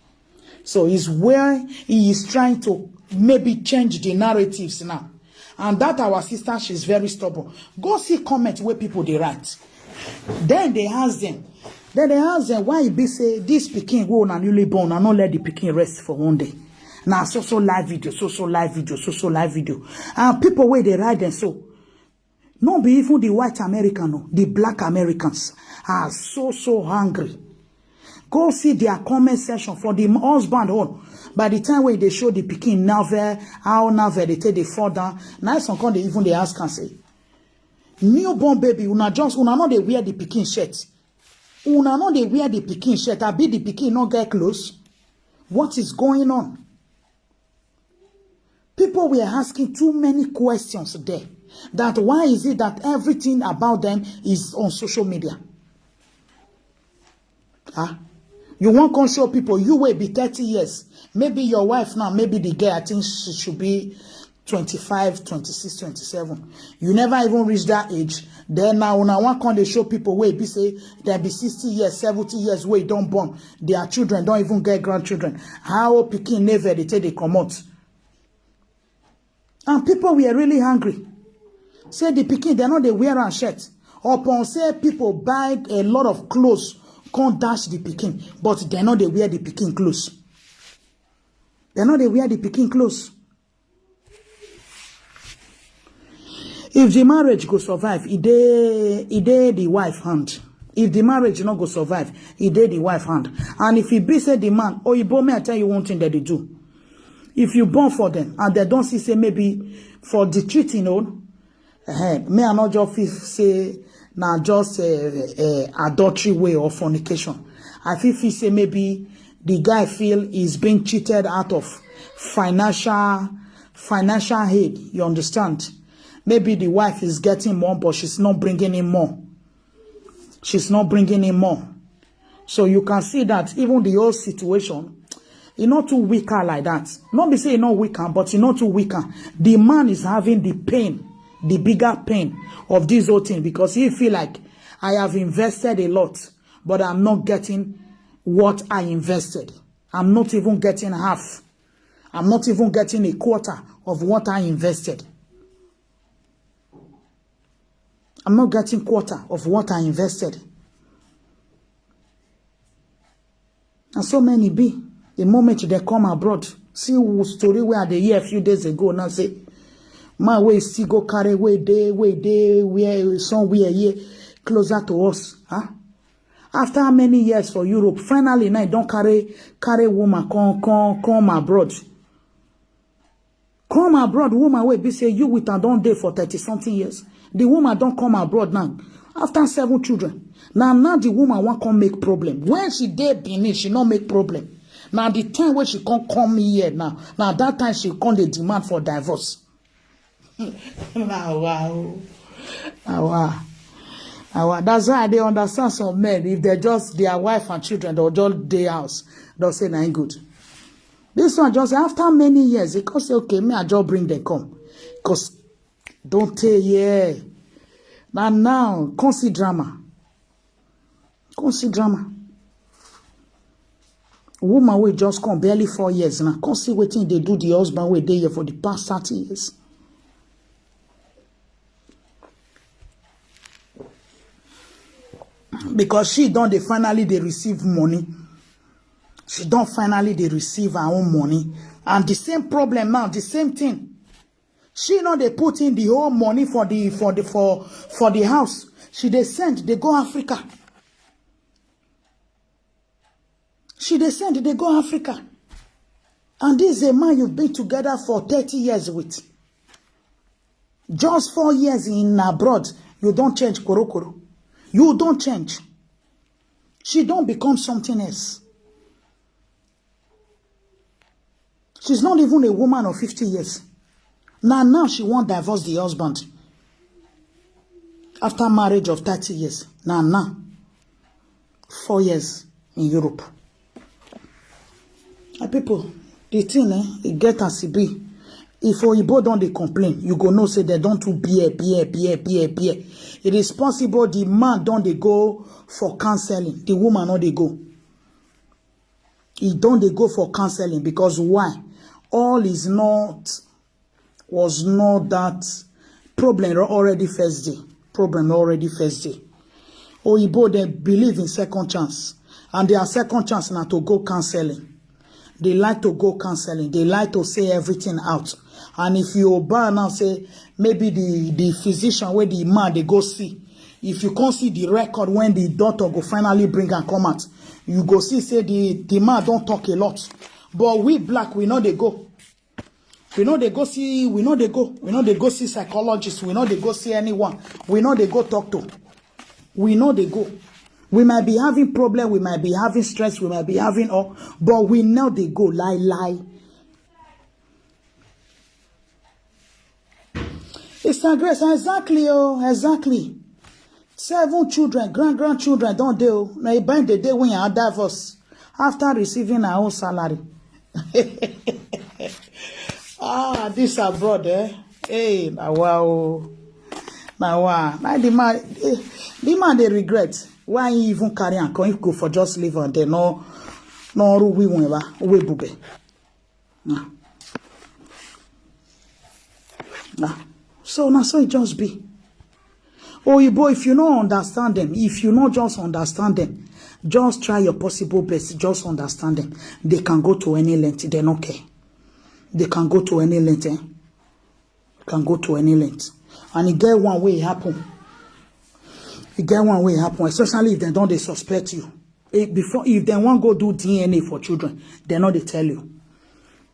So it's where he is trying to maybe change the narratives now. And that our sister, she's very stubborn. Go see comment where people they write. Then they ask them. Then they ask them why e be say this pikin wey una newly born, I no let the pikin rest for one day. Now so so live video, so so live video, so so live video. And people where they write them so, no be even the white American, no, the black Americans are so so hungry. Go see their comment section for the husband own. By the time when they show the pikin navel, how navel they take the fall down. Now some come they even they ask and say, "Newborn baby, una just, una no dey wear the pikin shirt. Una no dey wear the pikin shirt. I be the pikin no get clothes. What is going on?" People were asking too many questions there. That why is it that everything about them is on social media? Huh? You won't come show people you will be thirty years. Maybe your wife now, maybe the girl, I think she should be twenty-five, twenty-six, twenty-seven. You never even reach that age. Then now, now one come they show people wey be say they be sixty years, seventy years, wey don't born. Their children don't even get grandchildren. How pikin never they take they come out. And people were really angry. Say the pikin, they know they wear and shirt. Upon say people buy a lot of clothes, come dash the pikin, but they know they wear the pikin clothes. They know they wear the pikin clothes. If the marriage go survive, e dey, e dey the wife hand. If the marriage no go survive, e dey the wife hand. And if e be say the man, Oyibo, may I tell you one thing that they do. If you born for them and they don't see say maybe for the cheating, oh, eh, me I not just feel say na just a, a adultery way or fornication. I feel feel say maybe the guy feel he's being cheated out of financial, financial aid. You understand? Maybe the wife is getting more, but she's not bringing in more. She's not bringing in more. So you can see that even the whole situation, e not too weaker like that. Not be say e not weaker, but e not too weaker. The man is having the pain, the bigger pain of this whole thing, because he feel like, "I have invested a lot, but I'm not getting what I invested. I'm not even getting half. I'm not even getting a quarter of what I invested. I'm not getting quarter of what I invested. And so many be. The moment they come abroad, see who story where they hear a few days ago now say, man, we still go carry way day, way day, where somewhere here closer to us. Huh? After many years for Europe, finally now don't carry carry woman come come come abroad. Come abroad, woman wey be say you with am don dey for thirty something years. The woman don come abroad now after seven children. Now now the woman wan come make problem. When she dey Benin, she no make problem. Now the time when she come come here now, now that time she come dey demand for divorce. Now wow. Now wow. Now wow. That's why I dey understand some men, if they just their wife and children, they'll just dey house. They'll say na im good. This one just after many years, they come say, okay, me I just bring them come. Because don't tell yeah. Now now, come see drama. Come see drama. Woman will just come barely four years now. Come see wetin they do the husband wey dey here for the past thirty years. Because she don dey finally dey receive money. She don finally dey receive her own money. And the same problem now, the same thing. She no dey put in the whole money for the for the for for the house. She dey send, dey go Africa. She dey send, dey go Africa. And this is a man you've been together for thirty years with. Just four years in abroad, you don't change korokoro. You don't change. She don't become something else. She's not even a woman of fifty years. Now now she won't divorce the husband. After marriage of thirty years. Now now. Four years in Europe. My people, the thing eh, it get as it be. If Oyibo don dey complain, you go know say they don too bear, bear, bear, bear, bear. It is possible the man don dey go for counseling, the woman no dey go. He don dey go for counseling because why? All is not was not that problem already first day. Problem already first day. Oyibo they believe in second chance, and their second chance na to go counseling. They like to go counseling. They like to say everything out. And if you obey now, say maybe the the physician where the man they go see, if you can't see the record when the doctor go finally bring and come out, you go see say the the man don't talk a lot. But we black, we know they go. We know they go see, we know they go, we know they go see psychologists, we know they go see anyone, we know they go talk to, we know they go. We might be having problem, we might be having stress, we might be having all, but we know they go lie lie. It's a grace, exactly, oh, exactly. Seven children, grand grandchildren don't do. Now you bind the day when you divorce after receiving her own salary. Ah, this abroad, eh? Hey, now wow. Now wow. Now the man, eh, the man they regret. Why he even carry and come go for just live and they no no ru we won we bube. Nah. Nah. So now so it just be. Oyibo, if you no understand them, if you no just understand them, just try your possible best, just understand them. They can go to any length, they no care. They can go to any length, eh? Can go to any length. And it get one way it happen. It get one way it happen, especially if they don't they suspect you. Eh, before if they want go do D N A for children, they know they tell you.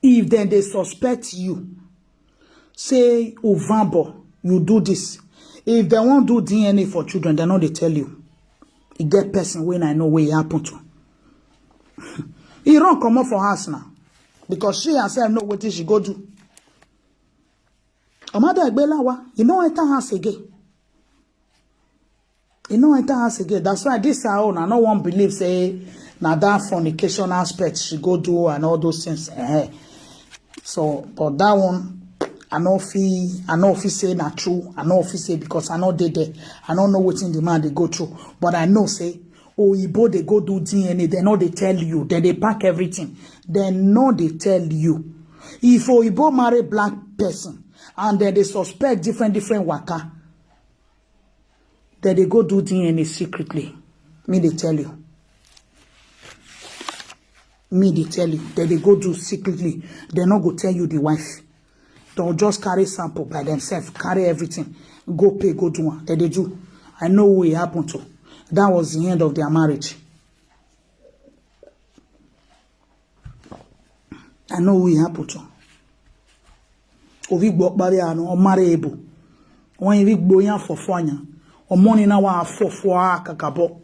If then they suspect you, say Ovambo, you do this. If they won't do D N A for children, they know they tell you. E get person when I know where it happen to. He run comot for house now because she herself know wetin she go do. Omada Egbelawa, you no enter house again. You no enter house again. That's why this her own, I no wan believe say na that fornication aspect she go do and all those things. Eh. So, but that one, I no fit, I no fit say na true. I no fit say because I no dey there. I no know wetin the man dey go through. But I know say Oyibo dey go do D N A, dem no dey tell you. Dem dey pack everything. Dem no dey tell you. If Oyibo marry black person and dem dey suspect different different waka, dem dey go do D N A secretly. Me dey tell you. Me dey tell you. Dem dey go do secretly. Dem no go tell you the wife. Dem just carry sample by themselves, carry everything, go pay, go do am. Dem dey do. I know who e happen to. That was the end of their marriage. I know who e happen to. Ovi gbọ kpari ano, o marry ebo. When you gbọ yan for four anya, o money na wa for four kakabo.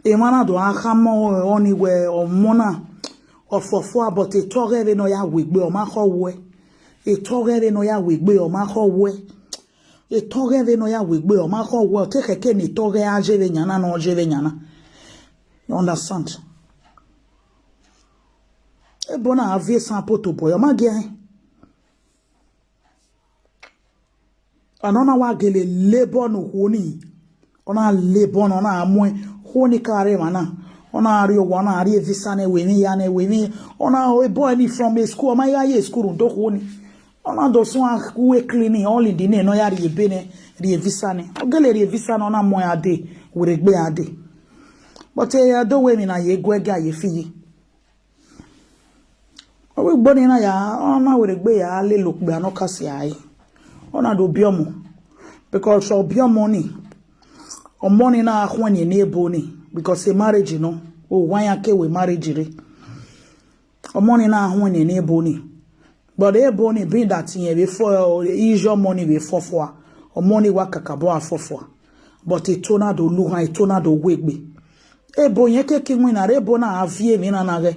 E mana do aka mo oni we o mona o for four, but e tore ve no ya wegbe o ma ko we. E tore ve no ya wegbe o ma ko we. E tore ve no ya wegbe o ma ko we. O te keke ni tore aje ve nyana no je ve nyana. You understand? E bona avie san poto boy o ma ge. Anona wa gele lebo no honi. Ona lebo no na amwe honi kare mana. Ona ari owa na ari visa ne weni ya ne weni. Ona o boy ni from a school ma ya ye school do honi. Ona do so a kuwe cleaning all in the name no ya ri ebe ne ri visa ne. Ogele ri visa no na mo ya de were gbe ade. But eh, ya do we mi na ye gwe ga ye fi. Owe gboni na ya, ona were gbe ya le lo gbe ano kasi ai. Ona do biomo. Because o biomo ni. O money na ahwen ni ebo ni. Because a marriage no. O wa ya ke we marriage re. O money na ahwen ni ebo ni. But ebo ni being that yen be for is your money be for for. O money wa kakabo a for for. But e tona do luhan, e tona do wegbe. Ebo yen ke ki win na re ebo na avie mi na na re.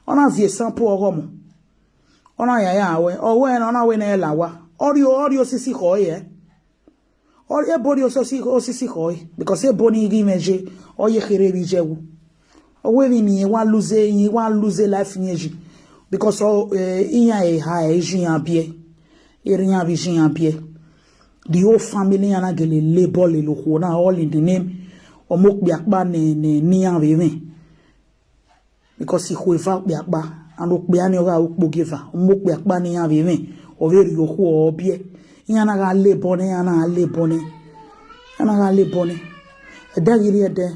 Ona vie sample ogo mo. Ona ya ya we. O we na ona we na ela wa. Ori o ori osisi ko ye. Ori ebo ori osisi osisi ko ye. Because ebo ni gi meje. O ye khere bi je wu. O we mi ni wa lose, ni wa lose life ni ji. Because o eh, iya e ha e ji ya bie. Eri ya bi ji ya bie. The whole family yana gele labor le lo ko na all in the name. O mo pe apa ne ne ni ya ve me. Because he whoever pe apa and o pe ani o ga o po give her. O mo pe apa ni ya ve me. O very yo ko o bie. Yana ga labor ne yana labor ne. Yana ga labor ne. E da giri e de.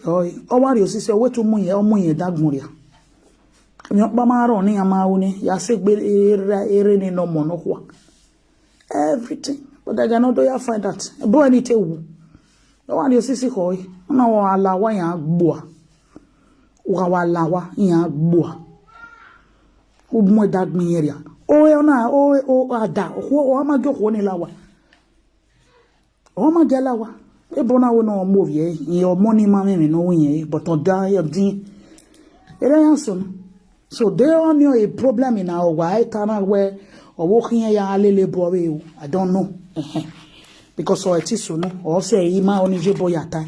Oi, o wa ri osisi o we tu mu ye o mu ye da gbon ria. Mi o pa ma ro ni ama o ni ya se gbe ere ere ni no mo no kwa. Everything. But I cannot do ya find that. Bo ni te wu. O wa ri osisi ko yi. Na wa la wa ya gbo a. Wa wa la wa ya gbo a. U mo da gbin area. O e ona o e o ada. O o ma jo ko ni la wa. O ma gela wa. E bona wo no mo vie. Your money ma me no wi yen. But on da your din. Ere ya so no. So they all know a problem in our wa e ta na we. O wo kin ya lele bo we o. I don't know. Ehen. Because o ti so no. O se i ma oni je bo ya ta.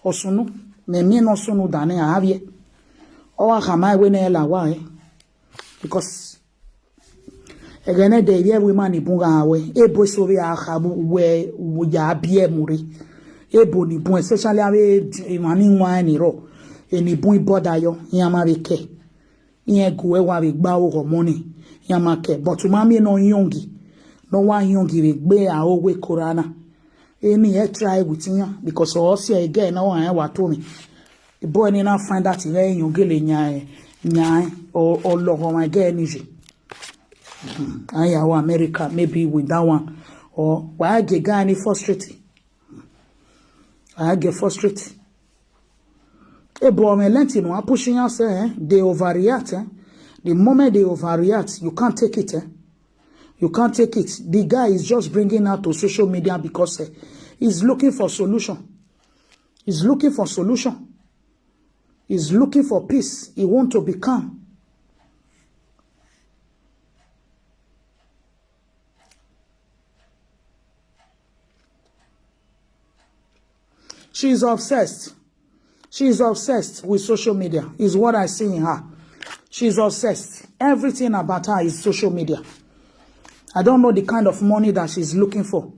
O so no. Me mi no so no da ne a vie. O wa ka ma we ne la wa e. Because egene de ye we mani bunga we e bo so we a khabu we ya bie muri. E bo ni bun, especially ave mani wa ni ro. E ni bun boda yo ya ma be ke. Ye gu e wa be gba o go money ya ma ke. But ma mi no yongi. No wa yongi be gbe a o we corona. Eni e try with yan because o si e ge na wa e wa to mi. Ibo eni na find out e yongele nya e nya e o o logo ma ge ni je. Aya wa America maybe with that one or wa ge ga ni frustrate. I get frustrate. E bo me lenti no pushing us eh they overreact eh. The moment they overreact, you can't take it eh. You can't take it. The guy is just bringing out to social media because eh, he's looking for solution. He's looking for solution. He's looking for peace. He want to be calm. She's obsessed. She's obsessed with social media, is what I see in her. She's obsessed. Everything about her is social media. I don't know the kind of money that she's looking for.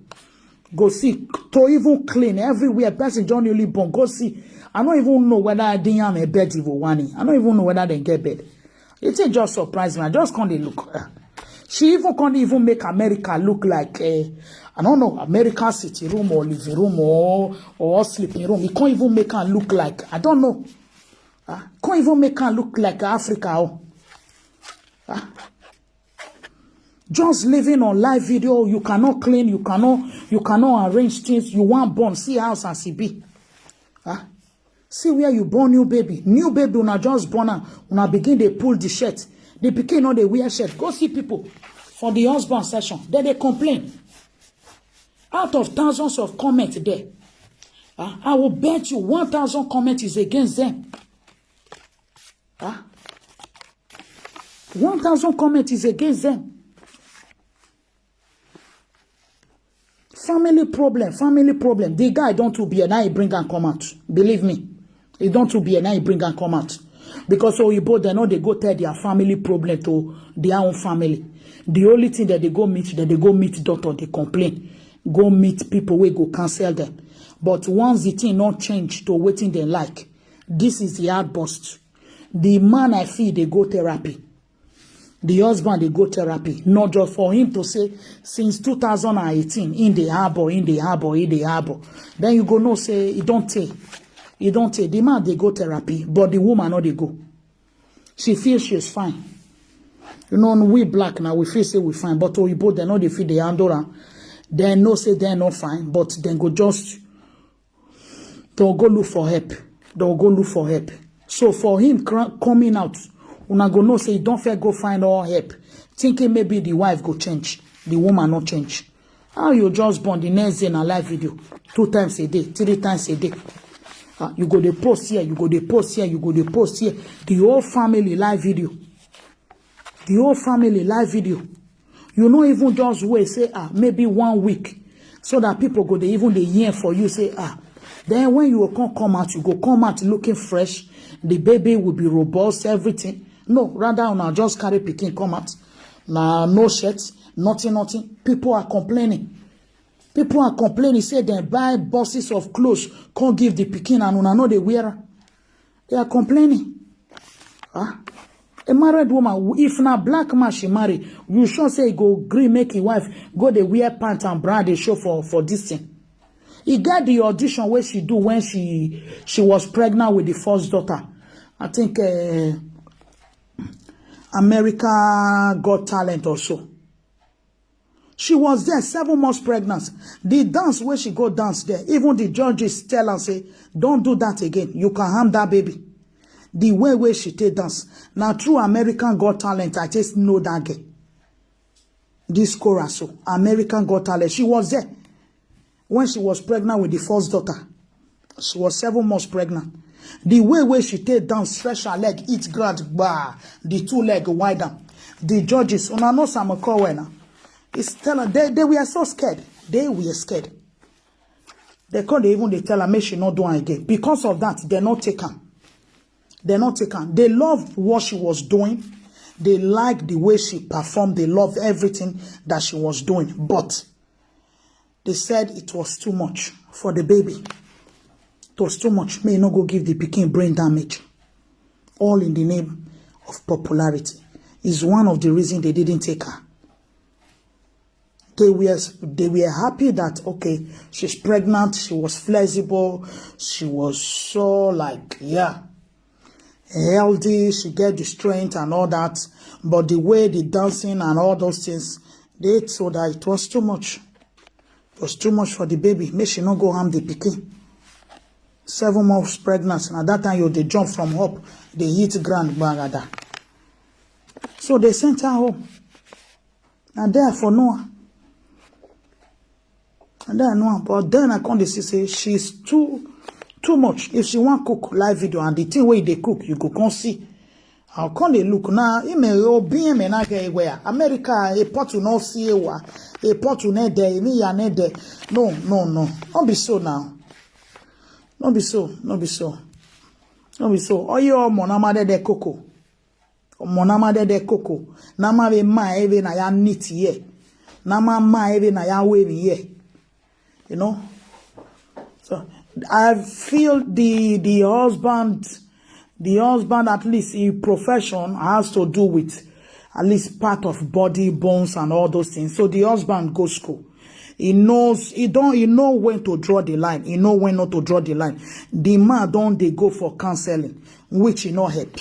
Go see, to even clean everywhere. Person just newly born. Go see. I don't even know whether I didn't have a bed even one. I don't even know whether they get bed. It is just surprise me. I just can't dey look. Ah. She even can't even make America look like, uh, I don't know, American sitting room or living room or, or sleeping room. It can't even make her look like, I don't know. Ah, can't even make her look like Africa. Oh. Ah. Just living on live video, you cannot clean, you cannot, you cannot arrange things. You want born, see house as e be. Ah, see where you born new baby. New baby, una just born am, una begin dey pull the shirt. The pikin no dey wear shirt. Go see people for the husband session. Then they complain. Out of thousands of comments there, ah, I will bet you one thousand comments is against them. Ah, one thousand comments is against them. Family problem, family problem. The guy don't to be, now he bring and come out. Believe me, he don't to be, now he bring and come out. Because Oyibo, they know they go tell their family problem to their own family. The only thing that they go meet, that they go meet doctor, they complain. Go meet people wey go cancel them. But once the thing not change to wetin they like, this is the outburst. The man I feel they go therapy. The husband they go therapy. Not just for him to say since two thousand and eighteen, in the harbor, in the harbor, in the harbor. Then you go no say, "It don't take. It don't take." The man they go therapy, but the woman not they go. She feels she's fine. You know, we black now, we feel say we fine, but Oyibo, they know they feel they handle her. They know say they're not fine, but then go just, they'll go look for help. They'll go look for help. So for him cra- coming out, una go know say don't fair go find all help, thinking maybe the wife go change, the woman not change. How you just born the next day na live video, two times a day, three times a day. Ah, you go dey post here, you go dey post here, you go dey post here. The whole family live video. The whole family live video. You know, even just wait, say, ah, maybe one week, so that people go, they even they hear for you, say, ah. Then when you go come, come out, you go come out looking fresh. The baby will be robust, everything. No, rather, una just carry pikin come out. Na no shirt, nothing, nothing. People are complaining. People are complaining, say they buy boxes of clothes, can't give the pikin, and una know they wear am. They are complaining. Ah, a married woman, if na black man she marry, you sure say he go gree make his wife go dey wear pants and bra dey show for, for this thing? He get the audition where she do when she, she was pregnant with the first daughter. I think, uh, America Got Talent or so. She was there seven months pregnant. The dance where she go dance there, even the judges tell her say, "Don't do that again. You can harm that baby." The way where she take dance. Now through American Got Talent, I just know that girl. This Cora so, American Got Talent. She was there when she was pregnant with the first daughter. She was seven months pregnant. The way where she take down, stretch her leg, eat ground, bah, the two leg wide down. The judges, una know Sam Cowell now. It's tell her, they, they were so scared. They were scared. They can't even they tell her make she not do it again. Because of that, they not take her. They not take her. They love what she was doing. They like the way she performed. They love everything that she was doing. But they said it was too much for the baby. It was too much. May not go give the pikin brain damage. All in the name of popularity. Is one of the reasons they didn't take her. They were, they were happy that, okay, she's pregnant, she was flexible, she was so, like, yeah, healthy, she get the strength and all that. But the way the dancing and all those things, they told her it was too much. It was too much for the baby. Make she not go harm the pikin. Seven months pregnant. Now that time you they jump from up, they hit ground, bagada. So they sent her home. And therefore, Noah. And then Noah, but then I come to see say she's too, too much. If she want cook live video and the thing where they cook, you go come see. I come they look now. Ime obi ime na get where America a pot to no see a wa, a pot to ne there, me ya ne there. No, no, no. Don't be so now. Don't be so. Don't be so. Don't be so. Oh, you mona made de coco. Mona made de coco. Nama be ma eve na ya nit ye. Nama ma eve na ya we ye. you know. So I feel the the husband, the husband, at least his profession has to do with at least part of body, bones and all those things. So the husband go school. He knows, he don't, he know when to draw the line. He know when not to draw the line. The man don't they go for counseling, which he not help.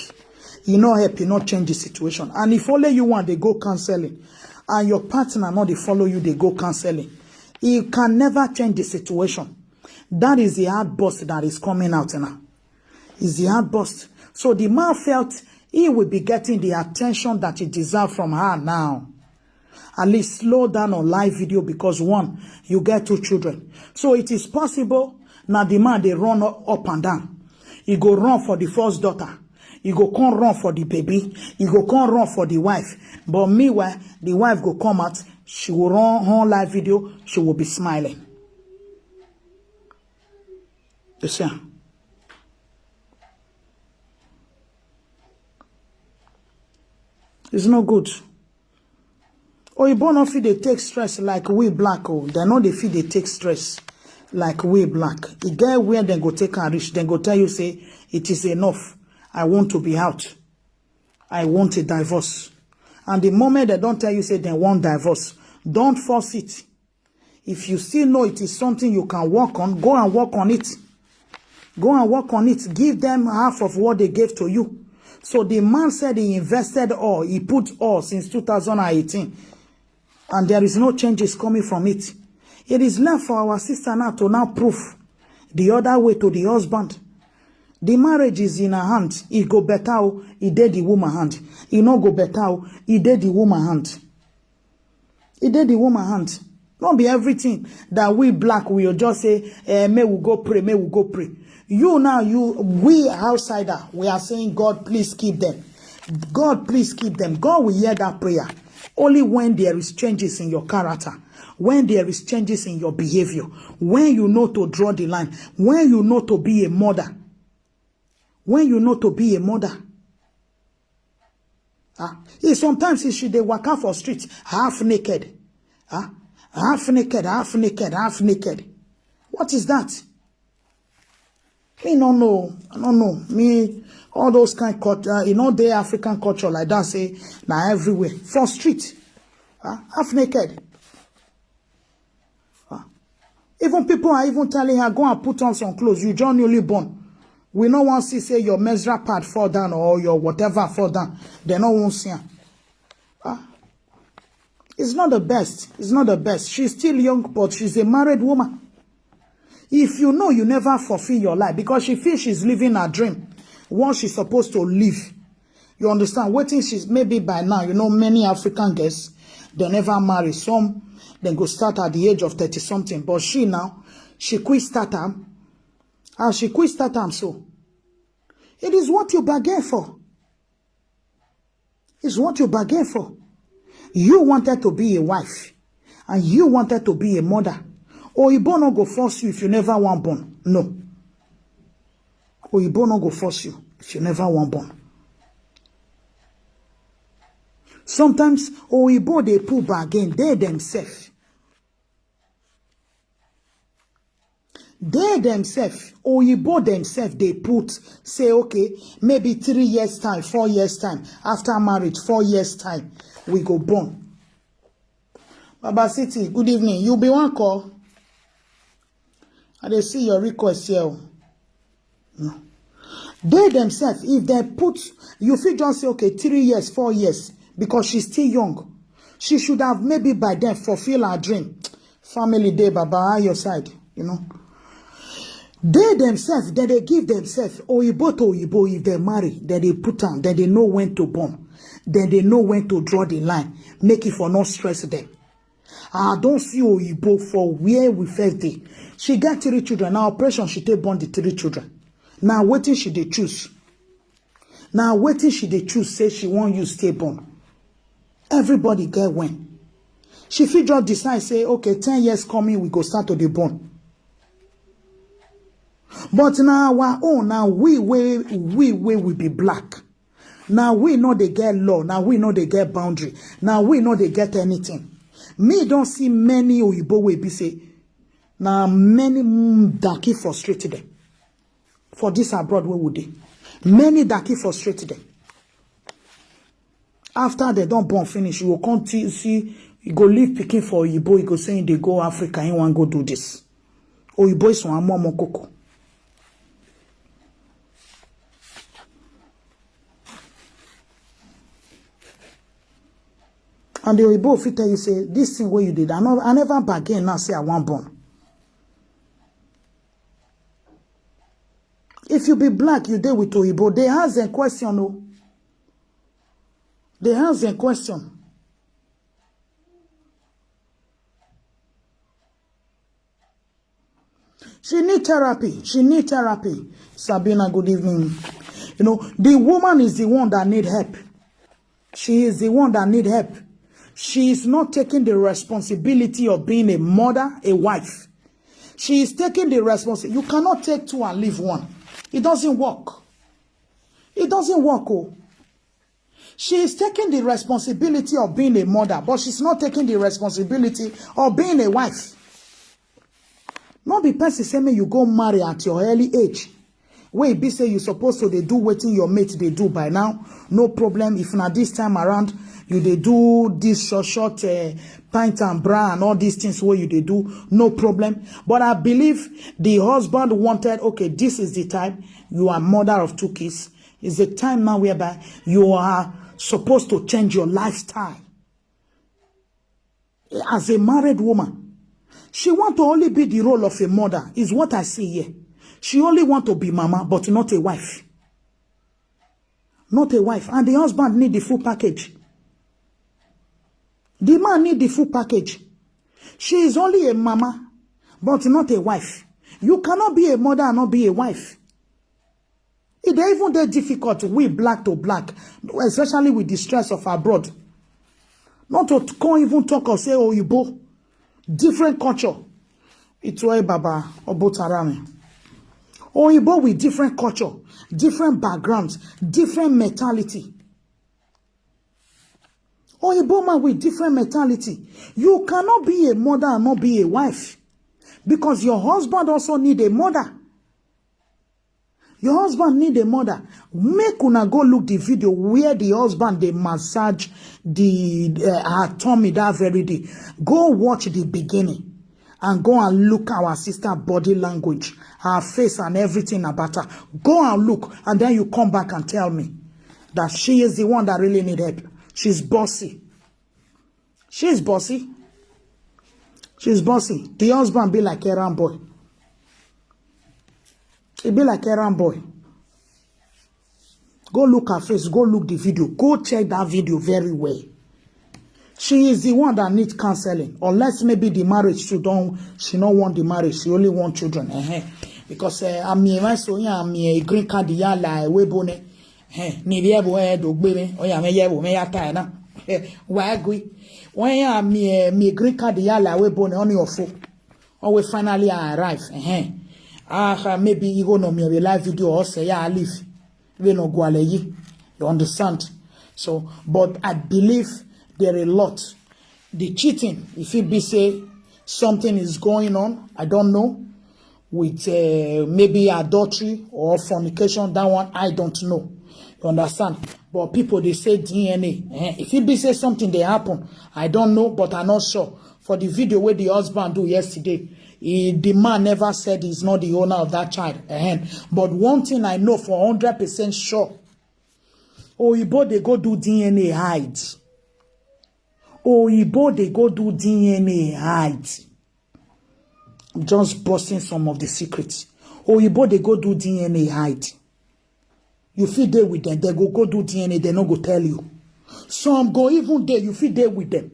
He not help, he not change the situation. And if only you want they go counseling, and your partner not they follow you, they go counseling. He can never change the situation. That is the outburst that is coming out now. Is the outburst. So the man felt he will be getting the attention that he deserved from her now. At least slow down on live video because one, you get two children. So it is possible now the man they run up and down. He go run for the first daughter. He go come run for the baby. He go come run for the wife. But meanwhile, the wife go come out. She will run her live video. She will be smiling. You see? It's not good. Oyibo no fit dey take stress like we black o. Dem no dey fit dey take stress like we black. E get where dem go take am reach, dem go tell you say it is enough. I want to be out. I want a divorce. And the moment dem don tell you say dem want divorce, don't force it. If you still know it is something you can work on, go and work on it. Go and work on it. Give them half of what they gave to you. So the man said he invested all, he put all since two thousand and eighteen, and there is no changes coming from it. It is left for our sister now to now prove the other way to the husband. The marriage is in her hand. It go better o, e dey the woman hand. E no go better o, e dey the woman hand. E dey the woman hand. No be everything that we black will just say, eh, may we go pray, may we go pray. You now, you, we outsider, we are saying, God, please keep them. God, please keep them. God will hear that prayer. Only when there is changes in your character, when there is changes in your behavior, when you know to draw the line, when you know to be a mother, when you know to be a mother. Ah, he sometimes he should dey waka for street half naked. Ah, half naked, half naked, half naked. What is that? Me no know. I don't know. Me, all those kind culture, you know, they African culture like that, say, na everywhere. For street. Ah, half naked. Ah. Even people are even telling her, go and put on some clothes. You just newly born. We no want see say your menstrual pad fall down or your whatever fall down. They no won't see her. Ah. It's not the best. It's not the best. She's still young, but she's a married woman. If you know you never fulfill your life, because she feels she's living her dream, what she's supposed to live. You understand? Waiting, she's maybe by now, you know, many African girls, they never marry. Some, then go start at the age of thirty something. But she now, she quit start am. As she quit start am, so it is what you bargain for. It's what you bargain for. You wanted to be a wife, and you wanted to be a mother. Oyibo no go force you if you never want born. No. Oyibo no go force you if you never want born. Sometimes Oyibo they pull bargain, they themselves. They themselves, Oyibo themselves, they put, say, okay, maybe three years time, four years time, after marriage, four years time, we go born. Baba City, good evening. You be one call. I dey see your request here o. No. They themselves, if they put, you fit just say, okay, three years, four years, because she's still young. She should have maybe by then fulfill her dream. Family day, Baba, on your side, you know. They themselves, then they give themselves, Oyibo to Oyibo, if they marry, then they put on, then they know when to born, then they know when to draw the line, make it for no stress them. I don't see Oyibo for where we first day. She got three children. Now operation, she take born the three children. Now waiting, she they choose. Now waiting, she they choose, say she won't use stay born. Everybody get when. She fit just decide, say, okay, ten years coming, we go start to the born. But now our own, now we, we, we, we will be black. Now we know they get law. Now we know they get boundary. Now we know they get anything. Me don't see many Oyibo wey be say, Na many mm, daki frustrate dem for this abroad wey we dey. Many daki frustrate dem. After they don born finish, you go come see, you go leave pikin for oyibo, you go say they go Africa, he wan go do this. Oyibo is one more koko. And the oyibo fit tell you say this thing wey you did, I, no, I never bargain now say I wan born. If you be black, you dey with oyibo. They ask them question o. They ask them question. She need therapy. She need therapy. Sabina, good evening. You know, the woman is the one that need help. She is the one that need help. She is not taking the responsibility of being a mother, a wife. She is taking the responsibility. You cannot take two and leave one. It doesn't work. It doesn't work. Oh. She is taking the responsibility of being a mother, but she's not taking the responsibility of being a wife. Not be person say me you go marry at your early age. Wey be say you supposed to dey do wetin your mate dey do by now. No problem if na this time around you dey do this short short uh, pint and bra and all these things wey you dey do. No problem. But I believe the husband wanted, okay, this is the time. You are mother of two kids. It's a time now whereby you are supposed to change your lifestyle. As a married woman, she want to only be the role of a mother, is what I see here. She only want to be mama, but not a wife. Not a wife. And the husband need the full package. The man need the full package. She is only a mama, but not a wife. You cannot be a mother and not be a wife. E dey even dey difficult, we black to black, especially with the stress of abroad. Not to come even talk of say oyibo, different culture. Itoe Baba Obotarami. Oyibo with different culture, different backgrounds, different mentality. Oyibo man with different mentality. You cannot be a mother and not be a wife, because your husband also need a mother. Your husband need a mother. Make una go look the video where the husband dey massage the uh, her tummy that very day. Go watch the beginning and go and look our sister body language, her face and everything about her. Go and look, and then you come back and tell me that she is the one that really need help. She's bossy. She's bossy. She's bossy. The husband be like errand boy. He be like errand boy. Go look her face. Go look the video. Go check that video very well. She is the one that needs counseling. Unless maybe the marriage too don't, she no want the marriage. She only want children. Uh-huh. Because uh, I'm here, so yeah, I'm here, green card, yeah, like, we bone. Hey, ni bi ebo e do gbe mi. Oya me ye bo me ya ta na. Wa gui. When ya mi eh, mi green card ya la we bone on your phone. Or we finally arrive. Eh. Ah, maybe you go no me be live video or say ya leave. We no go ale yi. You understand? So, but I believe there are a lot. The cheating, if it be say something is going on, I don't know, with uh, maybe adultery or fornication, that one I don't know. You understand? But people they say D N A. Eh? If it be say something they happen, I don't know, but I'm not sure. For the video where the husband do yesterday, he, the man never said he's not the owner of that child. Eh? But one thing I know for hundred percent sure, Oyibo they go do D N A hide. Oyibo they go do D N A hide. Just busting some of the secrets. Oyibo they go do D N A hide. You fit dey with them, they go go do D N A, they no go tell you. Some go even dey, you fit dey with them.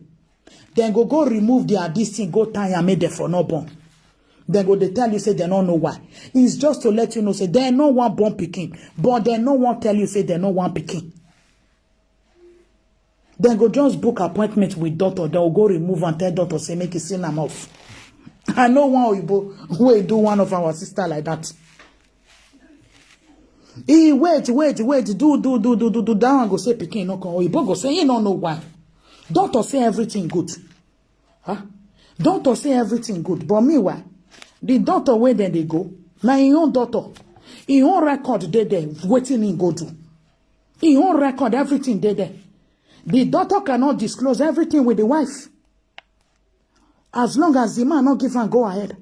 Then go go remove their this thing, go tie and make them for no born. Then go they tell you say they no know why. It's just to let you know say they no want born pikin, but they no want tell you say they no want pikin. Then go just book appointment with doctor. Then go remove and tell doctor say make he seal am off. I know one oyibo wey do one of our sister like that. He wait, wait, wait, do, do, do, do, do, do. That one go say pikin no come. Oyibo go say he no know why. Doctor say everything good. Huh? Doctor say everything good. But meanwhile, The doctor wey dem dey go, na im own doctor. Im own record dey there, wetin im go do. Im own record, everything dey there. The doctor cannot disclose everything with the wife. As long as the man no give am go ahead.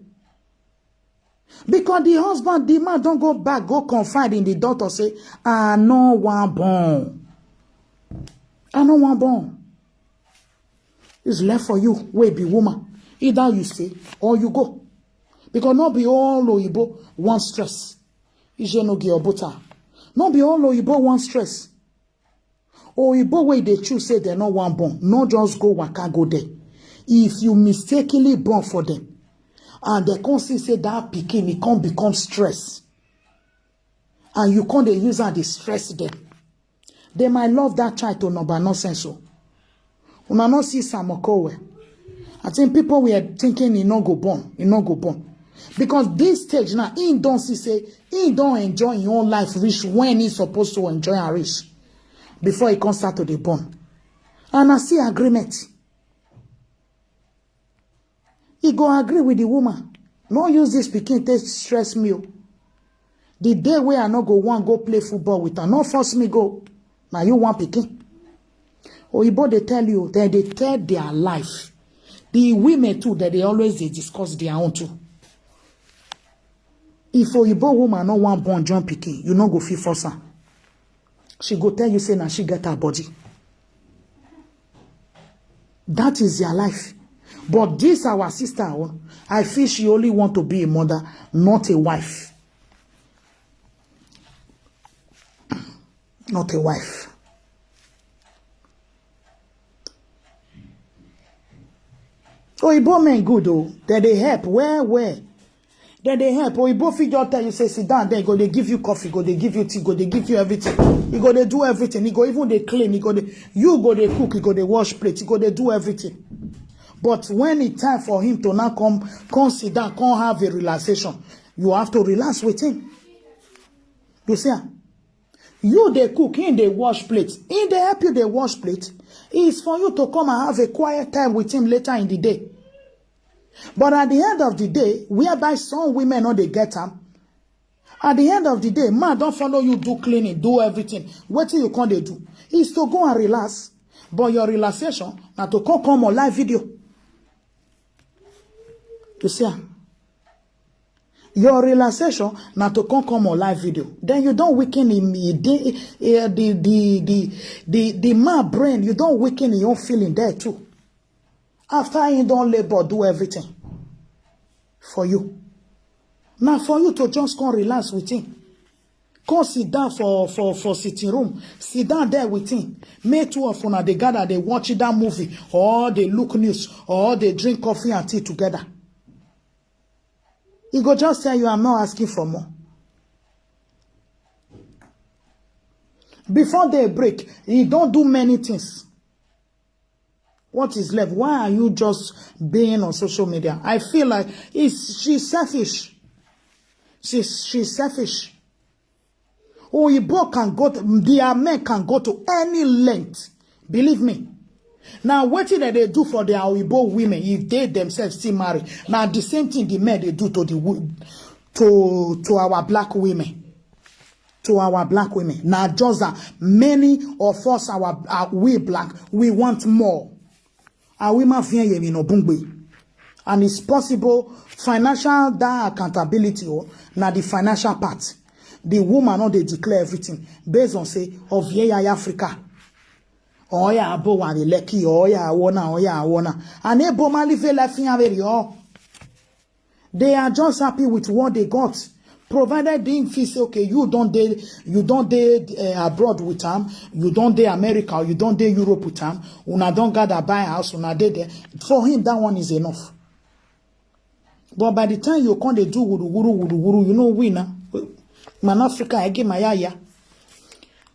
Because the husband, the man don go back, go confide in the doctor, say, "I no wan born. I no wan born." It's left for you, wey be woman. Either you stay or you go. Because no be all oyibo wan stress. Ije no get obuta. No be all oyibo wan stress. Oyibo wey dey choose say dem no wan born, no just go waka go there. If you mistakenly born for them, and dem come see say that pikin, e come become stress, and you come dey use am dey stress them, they might love that child to number nonsense o. Una no see Sam Okowe? I think people were thinking he no go born, he no go born. Because this stage now, he don see say he don enjoy his own life reach when he supposed to enjoy am reach before he come start to dey born. And I see agreement. He go agree with the woman. No use this pikin take stress me o. The day wey I no go wan go play football with am, no force me go. Na you wan pikin. Oyibo dey tell you, dem dey tell their life. The women too, dem dey always dey discuss their own too. If oyibo woman no wan born join pikin, you no go fit force am. She go tell you say na she get her body. That is their life. But this our sister own, I feel she only want to be a mother, not a wife. Not a wife. Oyibo men good o, dem dey help well well. Dem dey help. Oyibo fit just tell you say, "Sit down there," e go dey give you coffee, go dey give you tea, go dey give you everything. E go dey do everything. E go even dey clean. E go dey, you go dey cook, e go dey wash plate, e go dey do everything. But when it's time for him to now come, come sit down, come have a relaxation, you have to relax with him. You see am? You dey cook, him dey wash plate. Him dey help you dey wash plate. It's for you to come and have a quiet time with him later in the day. But at the end of the day, whereby some women no dey get am, at the end of the day, man don follow you do cleaning, do everything. Wetin you come dey do is to go and relax. But your relaxation na to come come on live video. You see am? Your relaxation na to come come on live video. Then you don weaken him, he dey, eh, the, the, the, the, the man brain, you don weaken him own feeling there too. After he don labor, do everything for you. Na for you to just come relax with him. Come sit down for, for, for sitting room. Sit down there with him. Make two of una dey gather, dey watch that movie, or dey look news, or dey drink coffee and tea together. He go just tell you, "I'm not asking for more." Before day break, he don do many things. What is left? Why are you just being on social media? I feel like it's, she's selfish. She's, she's selfish. Oyibo can go to, their men can go to any length. Believe me. Now, wetin dem dey do for their Oyibo women, if they themselves still marry, na the same thing the men dey do to the wo-, to, to our black women. To our black women. Na just that many of us, our, our, we black, we want more. Awima fian yemi no bungbe. And it's possible, financial, that accountability, oh, na the financial part. The woman no dey declare everything based on say, of ye ya Africa. Oya abo wa the lucky, oya awona, oya awona. And ebo ma live life in a very, oh. They are just happy with what they got. Provided they feel say, okay, you don dey, you don dey, eh, abroad with am, you don dey America, or you don dey Europe with am, una don gather buy house, una dey there. For him, that one is enough. But by the time you come dey do wuru wuru wuru wuru, you know we na. Man Africa, I give my yaya.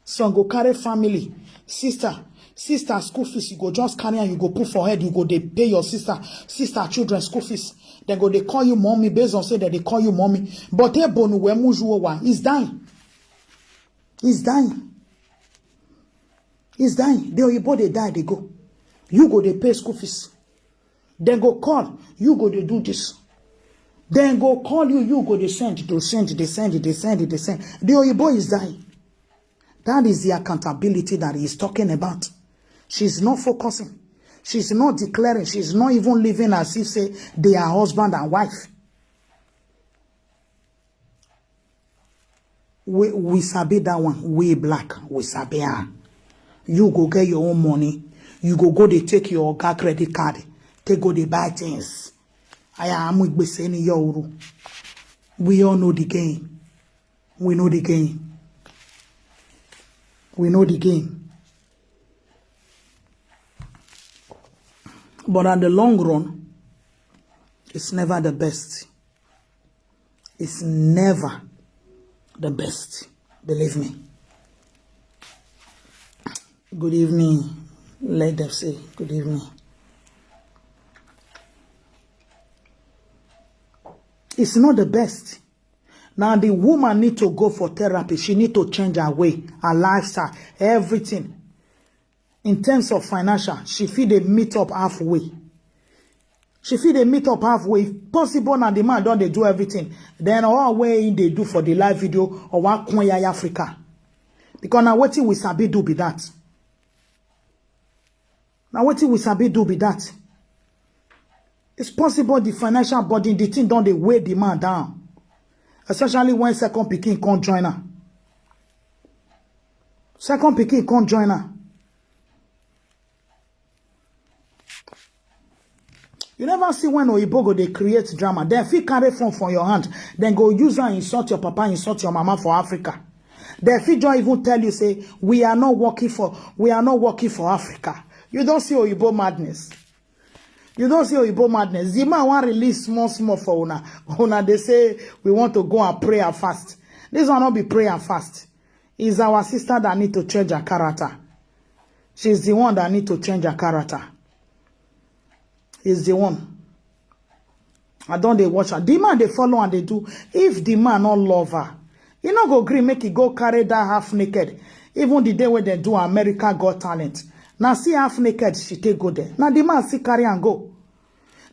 Some go carry family, sister, sister school fees, you go just carry am, you go put for head, you go dey pay your sister, sister children school fees. Dem go dey call you mommy based on say dem dey call you mommy. But Ebonu Wemujuowa is dying. Is dying. Is dying. The oyibo dey die, dey go. You go dey pay school fees. Dem go call, you go dey do this. Then go call you, you go dey send, dey send, dey send, dey send, dey send. The Oyibo is dying. That is the accountability that he is talking about. She's not focusing. She's not declaring. She's not even living as if say they are husband and wife. We, we sabi that one. We black, we sabi am. You go get your own money. You go go dey take your oga credit card, take go dey buy things. Aya amu igbese ni yo uru. We all know the game. We know the game. We know the game. But at the long run, it's never the best. It's never the best. Believe me. Good evening. Let them say good evening. It's not the best. Now the woman need to go for therapy. She need to change her way, her lifestyle, everything. In terms of financial, she fit dey meet up halfway. She fit dey meet up halfway. If possible, na the man don dey do everything. Then all wey he dey do for the live video or one kun yaya Africa. Because na wetin we sabi do be that. Na wetin we sabi do be that. It's possible the financial burden, the thing don dey weigh the man down. Especially when second pikin come join her. Second pikin come join her. You never see when Oyibo go dey create drama. Dem fit carry phone from your hand. Dem go use am insult your papa, insult your mama for Africa. Dem fit just even tell you say, "We are not working for, we are not working for Africa." You don see Oyibo madness. You don see Oyibo madness. The man wan release small small for una. Una dey say, "We want to go and pray and fast." This one no be pray and fast. Is our sister that need to change her character. She's the one that need to change her character. Is the one. I don dey watch her. The man dey follow and dey do. If the man no love her, he no go gree make he go carry that half naked. Even the day wey dem do America Got Talent, na see half naked she take go there. Na the man still carry am go.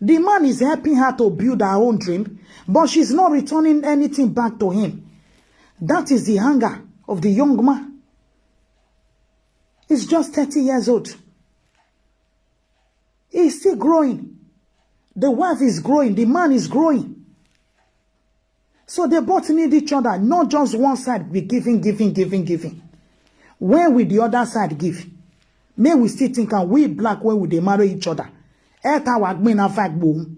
The man is helping her to build her own dream, but she's not returning anything back to him. That is the hunger of the young man. He's just thirty years old. He's still growing. The wife is growing. The man is growing. So they both need each other, not just one side be giving, giving, giving, giving. When will the other side give? May we still think and we black when we dey marry each other. Eta wa gbin na fight gbohun.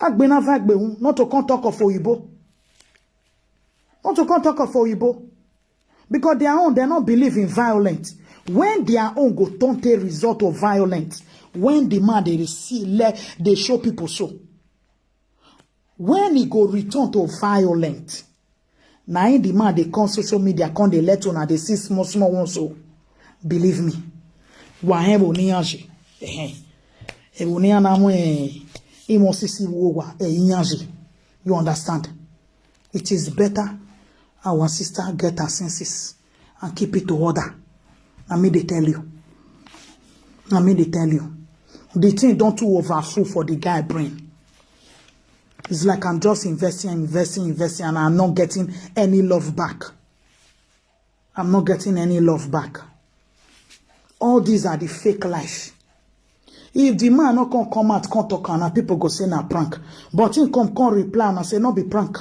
Agbin na fight gbohun. Not to come talk of Oyibo. Not to come talk of Oyibo. Because their own, they no believe in violence. When their own go turn take result of violence, when the man dey see, let dey show people so. When he go return to violence, na him the man dey come social media, come dey let una dey see small small one so. Believe me. Wa he bo ni anji. Eh. He bo ni anamu eh. Imo sisi wo wa eh anji. You understand? It is better our sister get her senses and keep it to order. Na me dey tell you. Na me dey tell you. The thing don too overfull for the guy brain. It's like I'm just investing, investing, investing, and I'm not getting any love back. I'm not getting any love back. All these are the fake life. If the man no come come out, come talk, and people go say na prank. But him come, come reply and say no be prank.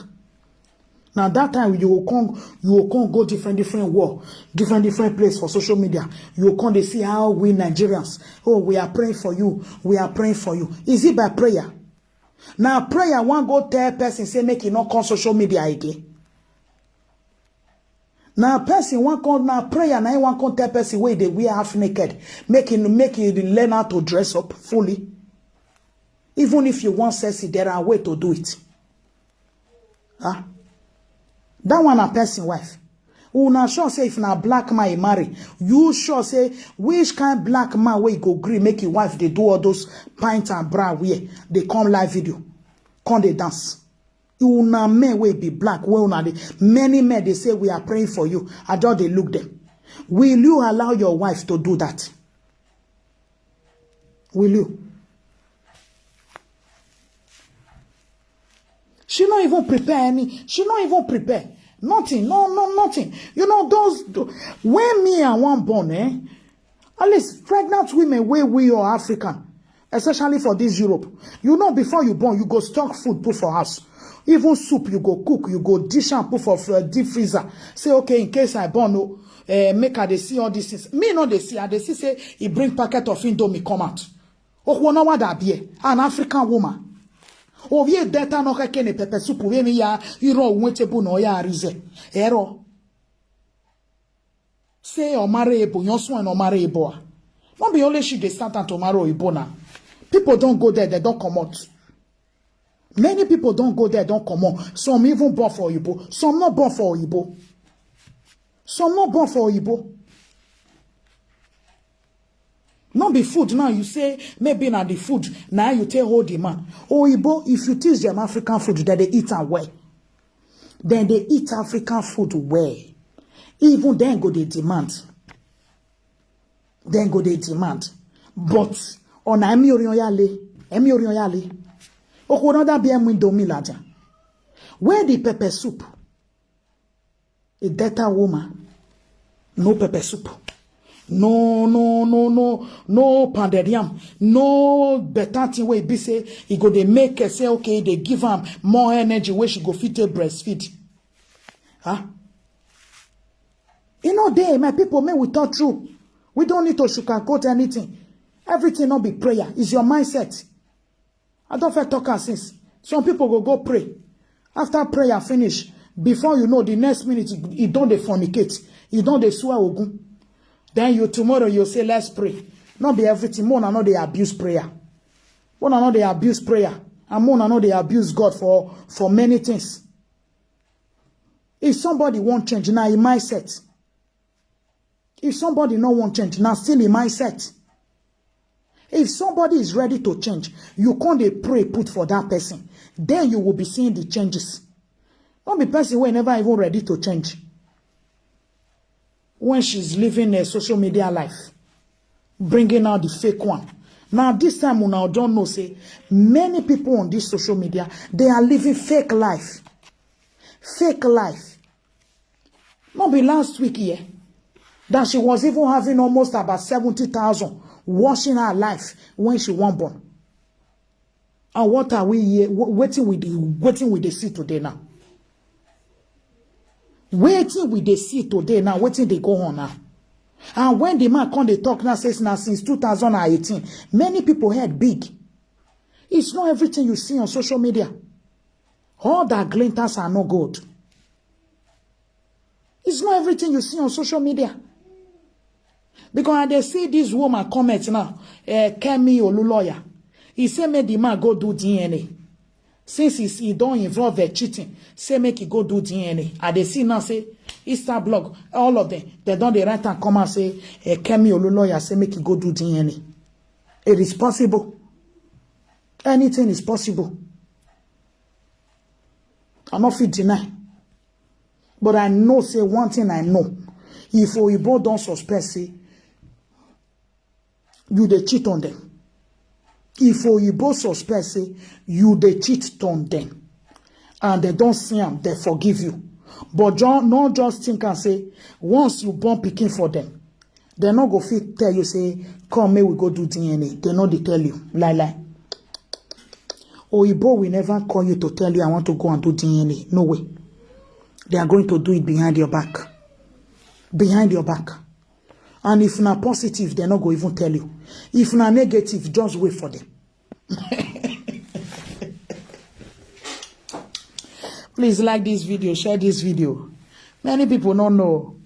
Now that time you will come, you will come go different, different war, different, different place for social media. You will come, they see how we Nigerians, "Oh, we are praying for you. We are praying for you." Is it by prayer? Now prayer one go tell person say make he not come social media again. Now person one come, now prayer, now one come tell person wey dey wear half naked, make him, make him learn how to dress up fully. Even if you want sexy, there are way to do it. Huh? That one a person wife. Una sure say if na black man he marry, you sure say which kind black man wey go gree make him wife dey do all those pint and bra wear, dey come live video, come dey dance? Una men wey be black, wey una dey, many men dey say we are praying for you. I just dey look them. Will you allow your wife to do that? Will you? She no even prepare any. She no even prepare. Nothing. No, no, nothing. You know, those, when me and one born, eh? At least pregnant women wey we or African, especially for this Europe, you know, before you born, you go stock food put for house. Even soup, you go cook, you go dish and put for fr- deep freezer. Say, okay, in case I born, no, uh, make I dey see all these things. Me no dey see, I dey see say he bring packet of Indomie come out. Okwonawa da bie, an African woman. Ovie deta no keke ne pepper soup, we mi ya, iro wete bu no ya rize. Ero. Say Omara Ebo, your son Omara Ebo. No be only she dey start and tomorrow Oyibo now. People don't go there, they don't come out. Many people don't go there, don't come out. Some even born for Oyibo. Some not born for Oyibo. Some not born for Oyibo. No be food now. You say maybe na the food now you take hold the man. Oyibo, if you teach them African food, then they eat am well. Then they eat African food well. Even then go they demand. Then go they demand. But on emi orion yale, emi orion yale. Okoro that be emi domi laja. Where the pepper soup? A data woman, no pepper soup, no, no, no, no, no pounded yam, no better thing wey be say e go dey make her say okay, they give am more energy wey she go fit take breastfeed. Huh? You know, they, my people, may we talk true. We don't need to sugarcoat anything. Everything not be prayer. It's your mindset. I don't feel talk am since. Some people go go pray. After prayer finish, before you know, the next minute, you don't dey fornicate. You don't dey swear ogun. Then you tomorrow, you say, let's pray. Not be everything. Mona no dey abuse prayer. Mona no dey abuse prayer. And Mona no dey abuse God for, for many things. If somebody won't change, now he mindset. If somebody no want change, now still in mindset. If somebody is ready to change, you can't dey pray put for that person. Then you will be seeing the changes. Not be person wey never even ready to change. When she's living a social media life, bringing out the fake one. Now this time, una don't know say many people on this social media, they are living fake life. Fake life. Not be last week here that she was even having almost about seventy thousand watching her life when she won born. And what are we here? Waiting with the waiting with the see today now. Waiting with the see today now. Waiting they go on now. And when the man come they talk now says now since two thousand and eighteen, many people head big. It's not everything you see on social media. All that glinters are no gold. It's not everything you see on social media. Because I dey see this woman comment now, uh, Kemi Oluloya. He say make the man go do D N A. Since he, he don't involve the cheating, say make he go do D N A. I dey see now say Insta blog, all of them, they don't dey write and come and say, uh, Kemi Oluloya say make he go do D N A. It is possible. Anything is possible. I no fit deny. But I know say one thing I know. If Oyibo don't suspect say you dey cheat on them. If Oyibo suspect say you dey cheat on them. And they don't see am, they forgive you. But John, no just think and say, once you born picking for them, they no go fit tell you say, come, may we go do D N A. They no dey tell you. Lie, lie. Oyibo will never call you to tell you, I want to go and do D N A. No way. They are going to do it behind your back. Behind your back. And if na positive, they no go even tell you. If na negative, just wait for them. Please like this video, share this video. Many people don't know.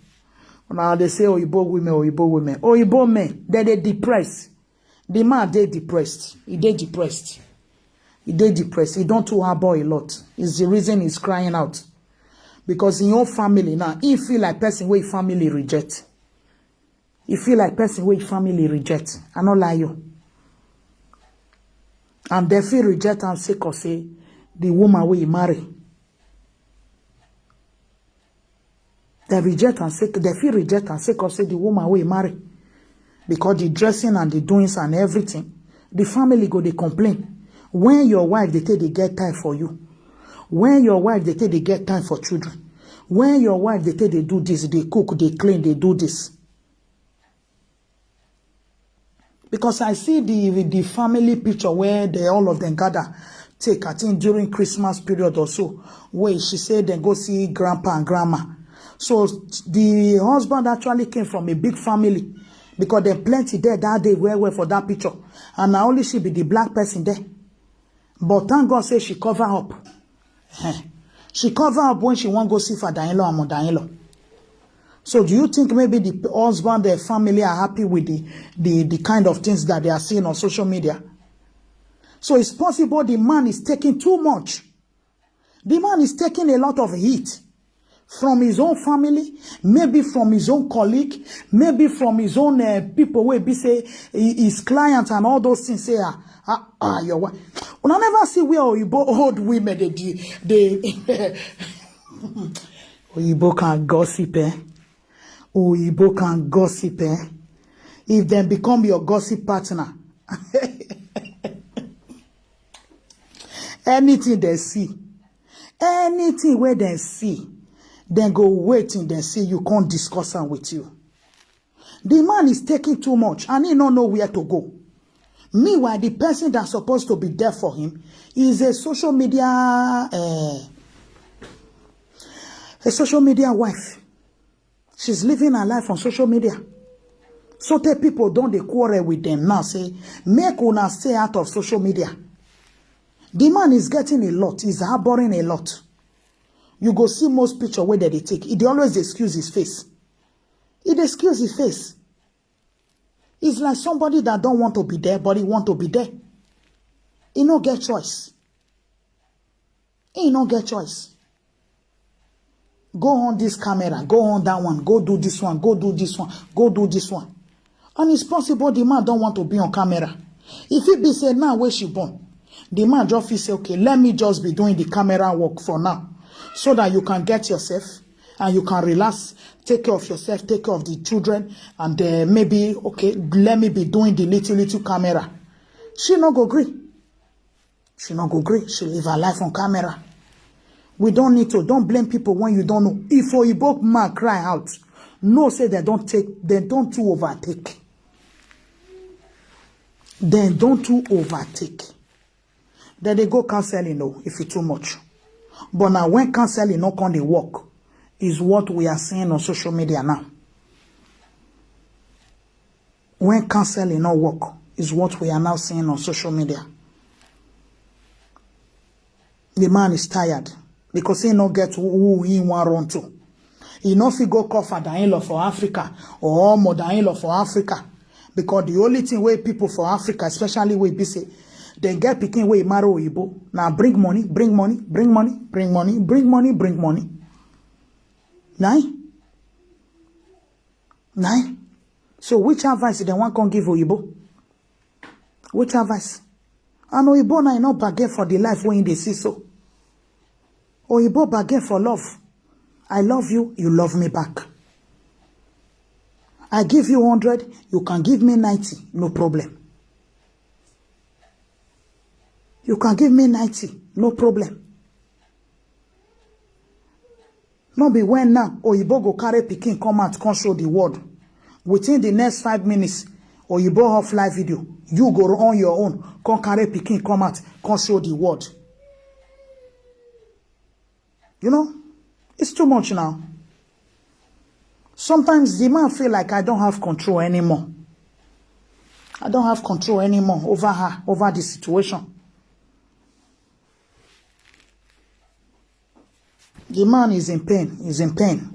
Now they say Oyibo women, Oyibo women. Oyibo men, they dey depressed. The man dey depressed. He dey depressed. He dey depressed. He don't too harbor a lot. It's the reason he's crying out. Because in your family now, he feel like person wey family reject. He feel like person wey family reject. I no lie you. And they feel reject and say, cause say the woman wey he marry. They reject and say, they feel reject and say, cause say the woman wey he marry. Because the dressing and the doings and everything, the family go dey complain. When your wife dey take dey get time for you, When your wife dey take dey get time for children, when your wife dey take dey do this, dey cook, dey clean, dey do this. Because I see the the family picture where they, all of them gather take, I think, during Christmas period or so, where she said they go see grandpa and grandma. So the husband actually came from a big family, because they plenty there that day well well for that picture, and na only she be the black person there. But thank God say she cover up. Eh. She cover up when she wan go see father-in-law and mother-in-law. So do you think maybe the husband, the family are happy with the, the, the kind of things that they are seeing on social media? So it's possible the man is taking too much. The man is taking a lot of heat from his own family, maybe from his own colleague, maybe from his own, uh, people wey be say, hi-, his clients and all those things. Say, ah, ah, ah, your wife. Una never see where Oyibo old women dey do, dey Oyibo can gossip, eh? Oyibo can gossip, eh? If dem become your gossip partner, anything they see, anything where they see, then go wait till they see you can't discuss am with you. The man is taking too much and he no know where to go. Meanwhile, the person that's supposed to be there for him is a social media, uh, a social media wife. She's living her life on social media. So tey people don dey quarrel with them now, say make una stay out of social media. The man is getting a lot, he's harboring a lot. You go see most picture wey dem dey take, he dey always excuse his face. He dey excuse his face. It's like somebody that don't want to be there, but he want to be there. He no get choice. He no get choice. Go on this camera, go on that one, go do this one, go do this one, go do this one. And it's possible the man don't want to be on camera. If he be say now where she born, the man just feel say, okay, let me just be doing the camera work for now, so that you can get yourself and you can relax, take care of yourself, take care of the children, and, uh, maybe, okay, let me be doing the little, little camera. She no go gree. She no go gree. She live her life on camera. We don't need to, don't blame people when you don't know. If Oyibo man cry out, know say they don't take, they don't too overtake. They don't too overtake. Then they go counseling, no, if it too much. But now when counseling no come dey work, is what we are seeing on social media now. When counseling no work, is what we are now seeing on social media. The man is tired because he no get who, who he wan run to. He no fit go call father-in-law for Africa or mother-in-law for Africa, because the only thing wey people for Africa, especially wey be say dem get pikin wey marry Oyibo, na bring money, bring money, bring money, bring money, bring money, bring money. Nai, nai. So which advice dem wan come give Oyibo? Which advice? And Oyibo na e no bargain for the life wey he dey see so. Oyibo bargain for love. I love you, you love me back. I give you hundred, you can give me ninety, no problem. You can give me ninety, no problem. No be when now Oyibo go carry pikin come out, come show the world. Within the next five minutes, Oyibo offline video, you go on your own, come carry pikin come out, come show the world. You know, it's too much now. Sometimes the man feel like, I don't have control anymore. I don't have control anymore over her, over the situation. The man is in pain, is in pain,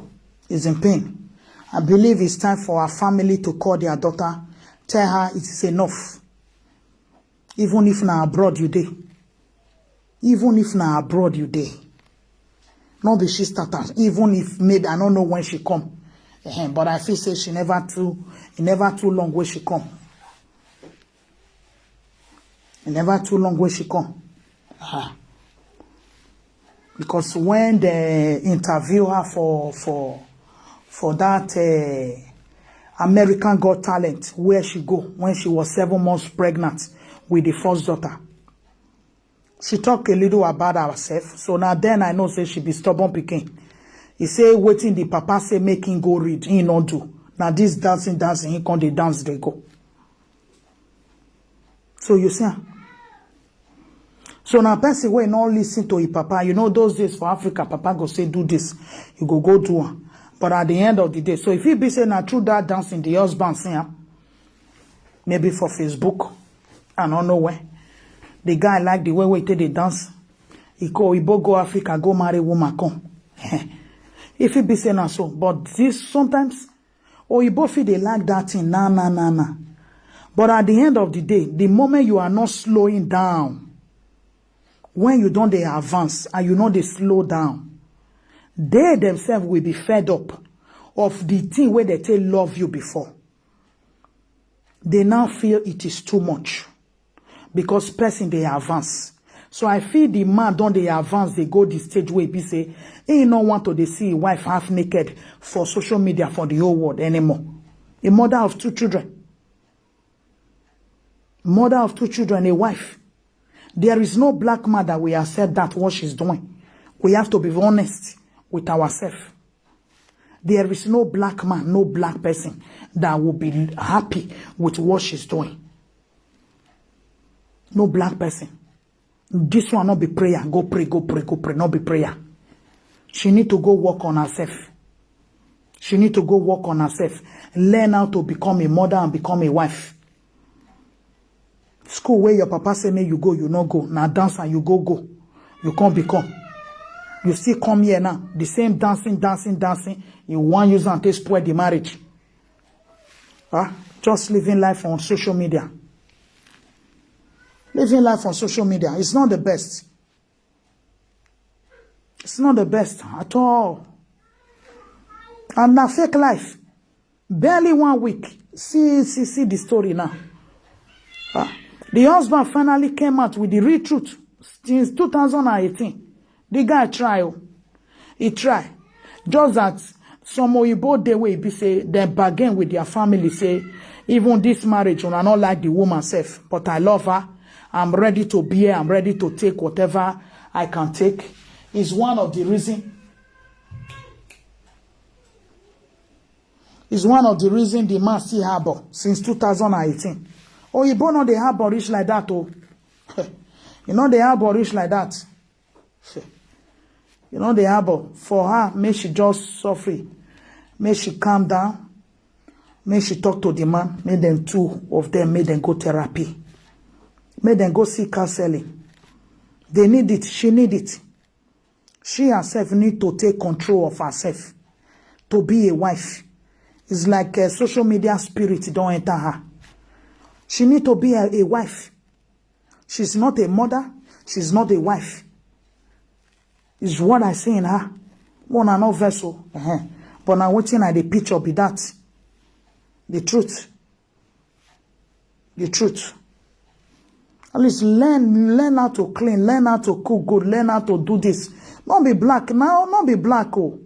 is in pain. I believe it's time for her family to call their daughter, tell her it is enough. Even if na abroad you dey, even if na abroad you dey, no be she start am. Even if maybe I no know when she come, ehen, but I feel say she never too, e never too long wey she come. E never too long wey she come. Ah. Because when they interview her for, for, for that, eh, American Got Talent, where she go when she was seven months pregnant with the first daughter, She talk a little about herself. So now then I know say she be stubborn pikin. He say wetin the papa say make him go read, he no do. Now this dancing, dancing, he come dey dance, dey go. So you see am? So na person wey no listen to him papa. You know those days for Africa, papa go say do this, you go go do am. But at the end of the day, so if he be say na through that dancing, the husband see am, maybe for Facebook, I don't know where. The guy like the way wey take dey dance. He go, he go Africa, go marry woman, come. If he be say na so, but this sometimes Oyibo fit dey like that thing, na, na, na, na. But at the end of the day, the moment you are not slowing down, when you don dey advance and you no dey slow down, they themselves will be fed up of the thing wey they take love you before. They now feel it is too much because person dey advance. So I feel the man don dey advance, dey go the stage wey be say he no want to dey see his wife half naked for social media for the whole world anymore. A mother of two children. Mother of two children, a wife. There is no black man that will accept that what she's doing. We have to be honest with ourselves. There is no black man, no black person that will be happy with what she's doing. No black person. This one not be prayer. Go pray, go pray, go pray. Not be prayer. She need to go work on herself. She need to go work on herself. Learn how to become a mother and become a wife. School where your papa say make you go, you no go. Now dance and you go, go. You can't become. You still come here now. The same dancing, dancing, dancing. You want use and take spoil the marriage. Huh? Just living life on social media. Living life on social media is not the best. It's not the best at all. And na fake life. Barely one week. See, see, see the story now. Ah, the husband finally came out with the real truth since two thousand and eighteen. The guy try, oh. He try. Just that some Oyibo dey wey be say dem bargain with their family say, even this marriage, una no like the woman sef, but I love her. I'm ready to bear, I'm ready to take whatever I can take. Is one of the reason, is one of the reason the man still harbor since two thousand and eighteen. Oyibo no dey harbor reach like that, oh. You know they harbor reach like that. You know they harbor for her, make she just suffer, make she calm down, make she talk to the man, make them two of them, make them go therapy, make them go see counseling. They need it, she need it. She herself need to take control of herself to be a wife. It's like a social media spirit don't enter her. She need to be a, a wife. She's not a mother. She's not a wife. Is what I say in her. One and no vessel. Uh-huh. But now wetin I dey picture be that. The truth. The truth. At least learn, learn how to clean, learn how to cook good, learn how to do this. Not be black now, not be black, oh.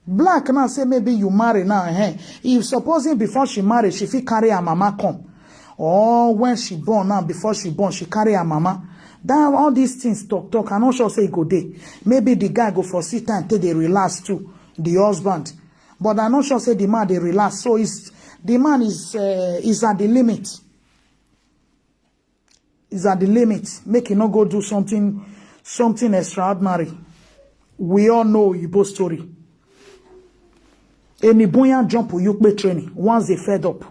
Black now say maybe you marry now, eh? If supposing before she marry, she fit carry her mama come. Or when she born now, before she born, she carry her mama. That all these things talk, talk. I'm not sure say e go dey. Maybe the guy go for see time till they relax too, the husband. But I'm not sure say the man they relax. So it's, the man is, uh, is at the limit. Is at the limit. Make he not go do something, something extraordinary. We all know Oyibo story. Emi Bonya jump Uyukpe training once they fed up.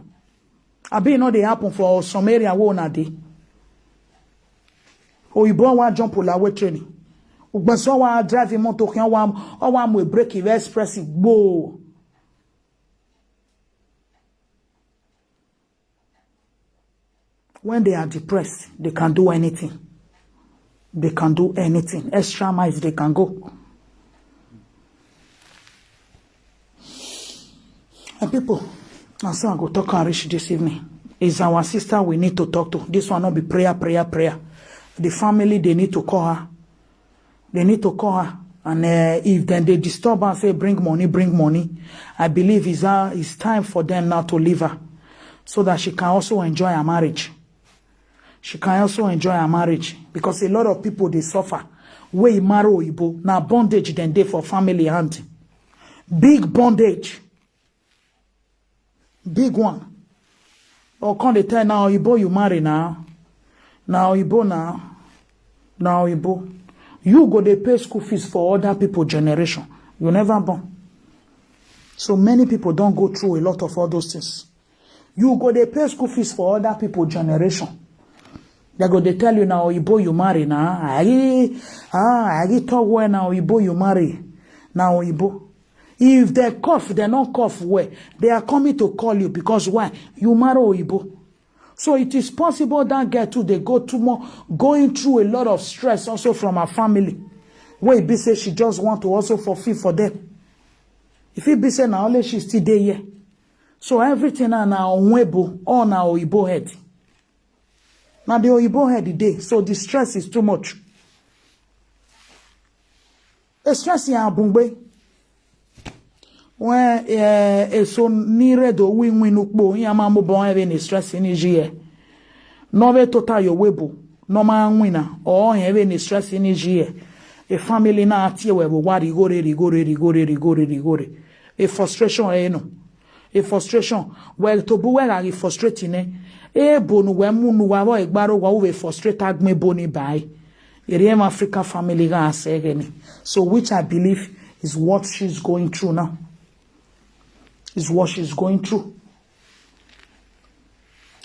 Abi e no dey happen for some area wey una dey. Oyibo wa jump Olawe training. Ugbaso wa drive him motor, can wa, wa mo break him express. Whoa. When they are depressed, they can do anything. They can do anything. Extra miles, they can go. And people, and so I go talk and reach this evening. Is our sister we need to talk to. This one not be prayer, prayer, prayer. The family, they need to call her. They need to call her. And uh, if then they disturb her, say, "Bring money, bring money," I believe it's, her, it's time for them now to leave her so that she can also enjoy her marriage. She can also enjoy her marriage, because a lot of people dey suffer. Wey marry oyibo, na bondage dem dey for family hand. Big bondage. Big one. Or come dey tell, na oyibo you marry na. Na oyibo na. Na oyibo. You go dey pay school fees for other people generation. You never born. So many people don go through a lot of all those things. You go dey pay school fees for other people generation. They go dey tell you, na oyibo you marry na. Ayi, ah, ayi talk well, na oyibo you marry. Na oyibo. If they cough, they no cough well, they are coming to call you, because why? You marry oyibo. So it is possible that girl too dey go too more, going through a lot of stress also from her family. Wey be say she just want to also fulfill for them. If it be say na only she still dey here. So everything na, na onwebo, all na oyibo head. Na the oyibo head e dey. So the stress is too much. The stress in abungbe. When, eh, eso nire do wi win ukpo, ya ma mo bon eve ni stress in iji ye. No ve tota yo webo, no ma wina, o he eve ni stress in iji ye. A family na atie we bo wa rigore, rigore, rigore, rigore, rigore. A frustration e no. A frustration. We to bu we ga frustrating e. E bo nu we mu nu wa vo e gbaro wa uve frustrate agme bo ni bai. Eri em Africa family ga asegeni. So which I believe is what she's going through now. Is what she's going through.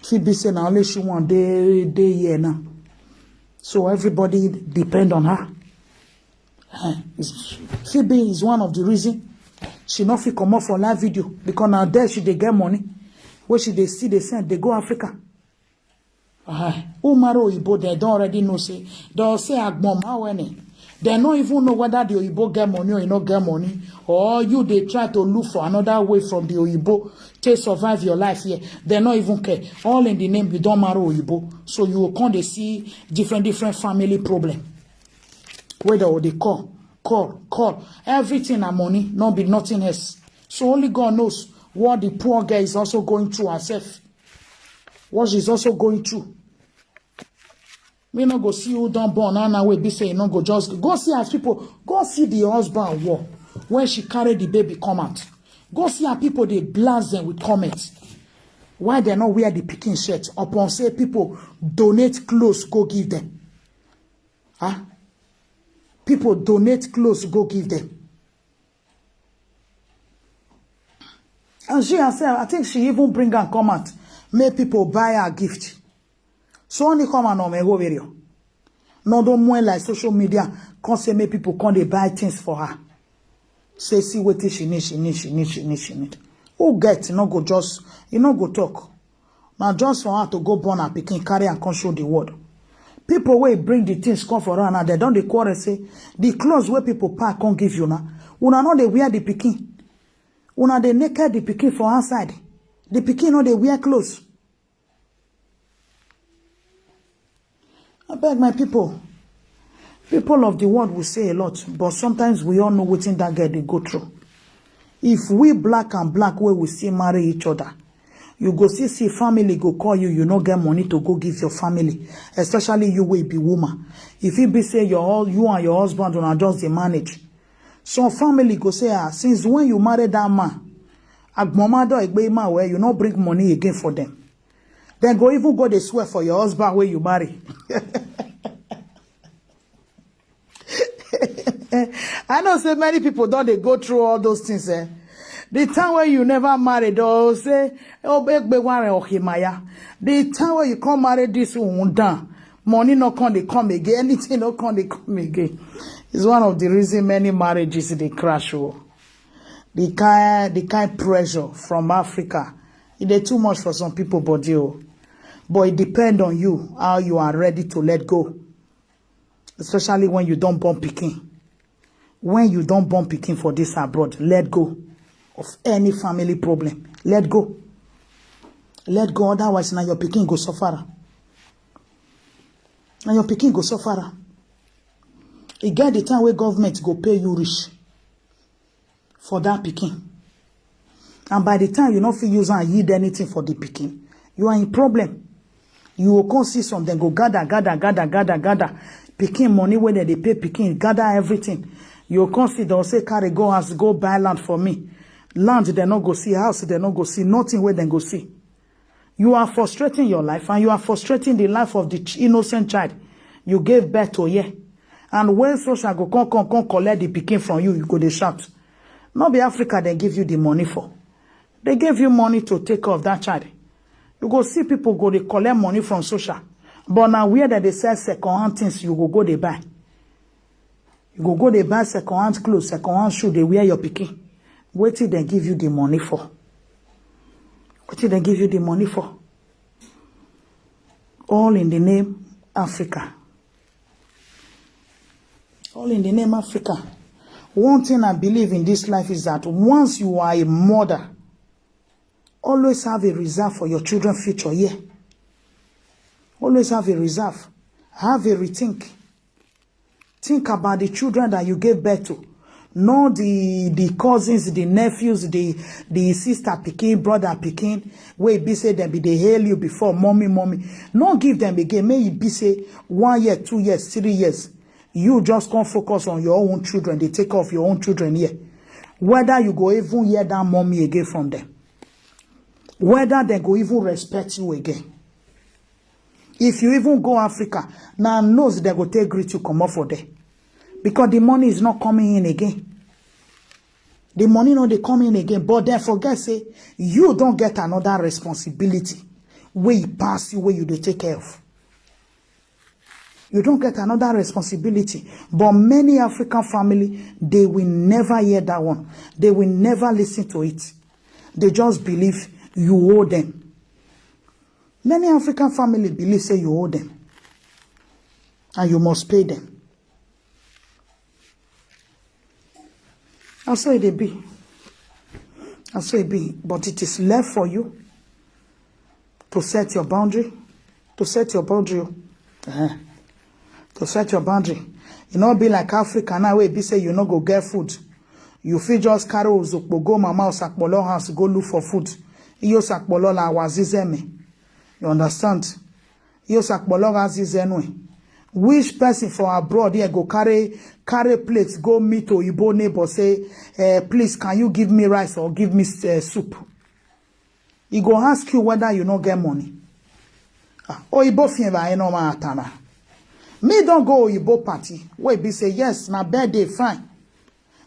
Fit be say na only she one day, day here now. So everybody depend on her. Eh, it's- Fit be is one of the reason she no fit comot for live video, because na there she dey get money. Wey she dey see dey send, dey go Africa. Uh, who marry oyibo, they don already know say, they'll say agbon ma wene. They no even know whether the oyibo get money or he no get money, or you dey try to look for another way from the oyibo to survive your life here. They no even care. All in the name you don marry oyibo, so you go come dey see different different family problem. Whether or they call, call, call, everything na money, no be nothing else. So only God knows what the poor girl is also going through herself. What she's also going through. Me no go see who don born and now wey be say e no go just go see as people go see the husband war when she carry the baby come out. Go see how people dey blast them with comments. Why they no wear the pikin shirt? Upon say people donate clothes go give them. Huh? People donate clothes go give them. And she herself, I think she even bring and come out, make people buy her gift. So only come and no me go video. No don't more like social media, come say make people come they buy things for her. Say see what she need, she need, she need, she need, she need. Who get no go just, you no go talk. Now just for her to go born her pikin, carry and come show the world. People wey bring the things come for her now, they don dey quarrel say the clothes wey people pack come give you now, una no dey wear the pikin. Una dey naked the pikin for outside. The pikin no dey wear clothes. I beg my people. People of the world will say a lot, but sometimes we all know wetin that girl dey go through. If we black and black wey we still marry each other, you go see see family go call you, you no get money to go give your family, especially you wey be woman. If it be say your hus- you and your husband una just dey manage, some family go say, ah, since when you marry that man, agbomado egbe man where you no bring money again for them. Then go even go dey swear for your husband wey you marry. I know say many people don dey go through all those things. Eh? The time when you never married, or say, oh, big big one or himaya. The time when you come marry this woman down, money no come dey come again, anything no come dey come again. It's one of the reason many marriages dey crash. Oh, the kind the kind pressure from Africa, e dey too much for some people body. Oh, but it depend on you how you are ready to let go. Especially when you don born pikin. When you don born pikin for this abroad, let go of any family problem. Let go. Let go, otherwise na your pikin go suffer am. Na your pikin go suffer am. E get the time wey government go pay you reach for that pikin. And by the time you no fit use am yield anything for the pikin, you are in problem. You go come see some, dem go gather, gather, gather, gather, gather. Pikin money wey dem dey pay pikin, gather everything. You go come see dem say, "Carry go house, go buy land for me." Land dem no go see, house dem no go see, nothing wey dem go see. You are frustrating your life and you are frustrating the life of the ch-, innocent child you gave birth to here. And when social go come, come, come collect the pikin from you, you go dey shout. No be Africa dem give you the money for. They gave you money to take care of that child. You go see people go dey collect money from social. But na where dem dey sell second hand things, you go go dey buy. You go go dey buy second hand clothes, second hand shoe, dey wear your pikin. Wetin dem give you the money for? Wetin dem give you the money for? All in the name Africa. All in the name Africa. One thing I believe in this life is that once you are a mother, always have a reserve for your children future. Yeah. Always have a reserve. Have a rethink. Think about the children that you gave birth to. Not the, the cousins, the nephews, the, the sister pikin, brother pikin, wey be say dem be dey hail you before, "Mommy, mommy." No give them again. May e be say one year, two years, three years. You just come focus on your own children. They take off your own children here. Whether you go even hear that "mommy" again from them. Whether they go even respect you again. If you even go Africa, na nose they go take greet you comot for there. Because the money is not coming in again. The money no dey come in again, but dem forget say you don get another responsibility wey e pass you, wey you dey take care of. You don get another responsibility. But many African family, they will never hear that one. They will never listen to it. They just believe you owe them. Many African family believe say you owe them and you must pay them. Na so e dey be. Na so e be. But it is left for you to set your boundary. To set your boundary. Oh. Eh. To set your boundary. E no be like Africa now, wey be say you no go get food. You fit just carry ozokpo go Mama Osakpolo house, go look for food. Iyo Osakpolo la wazizeme. You understand? Iyo Osakpolo ga zizenwe. Which person for abroad here go carry, carry plate go meet oyibo neighbor, say, eh, "Please, can you give me rice or give me, eh, soup?" He go ask you whether you no get money. Ah, oyibo fien ba eno ma atana. Me don go oyibo party. Wey be say, yes, na birthday, fine.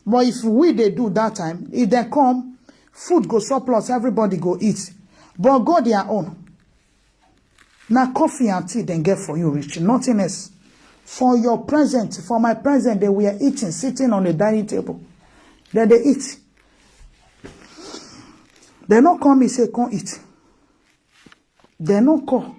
But if we dey do that time, if they come, food go surplus, everybody go eat. But go their own. Na coffee and tea dem get for you reach, nothing else. For your present, for my present, they were eating, sitting on the dining table. Then they eat. They no call me say, "Come eat." They no call.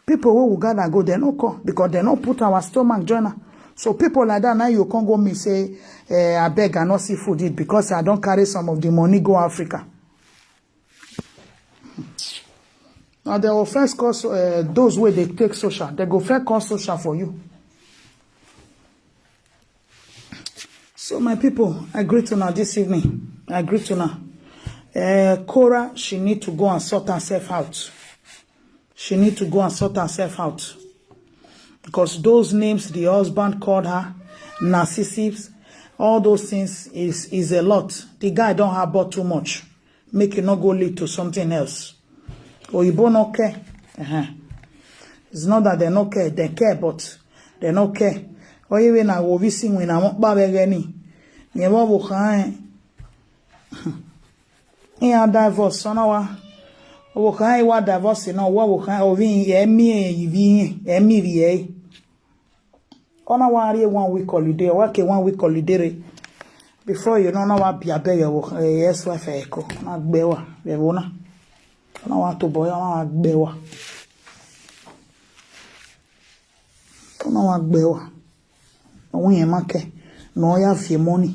People wey we gather go, they no call because they no put our stomach join am. So people like that, now you come go me say, eh, "Abeg, I no see food eat because I don carry some of the money go Africa." Now they go first call so, eh, those wey dey take social, they go first call social for you. So my people, I greet una this evening. I greet una. Eh, Cora, she need to go and sort herself out. She need to go and sort herself out. Because those names the husband called her, narcissists, all those things is, is a lot. The guy don harbor too much. Make e no go lead to something else. Oyibo no care. Uh-huh. It's not that they no care. They care, but they no care. Oyiwe na wo visi wina mo pa begeni. Nye wo wo khan. Iya divorce, ona wa. Wo khan wa divorce, no, wo wo khan, ovi, emi, evi, emi, vi, e. Ona wa ri one week holiday, wa ke one week holiday re. Before you know, na wa bi abe yo, eh, yes, wa fe ko. Na gbe wa, be wo na. Ona wa to boy, ona wa gbe wa. Ona wa gbe wa. No yen make. No ya fi money.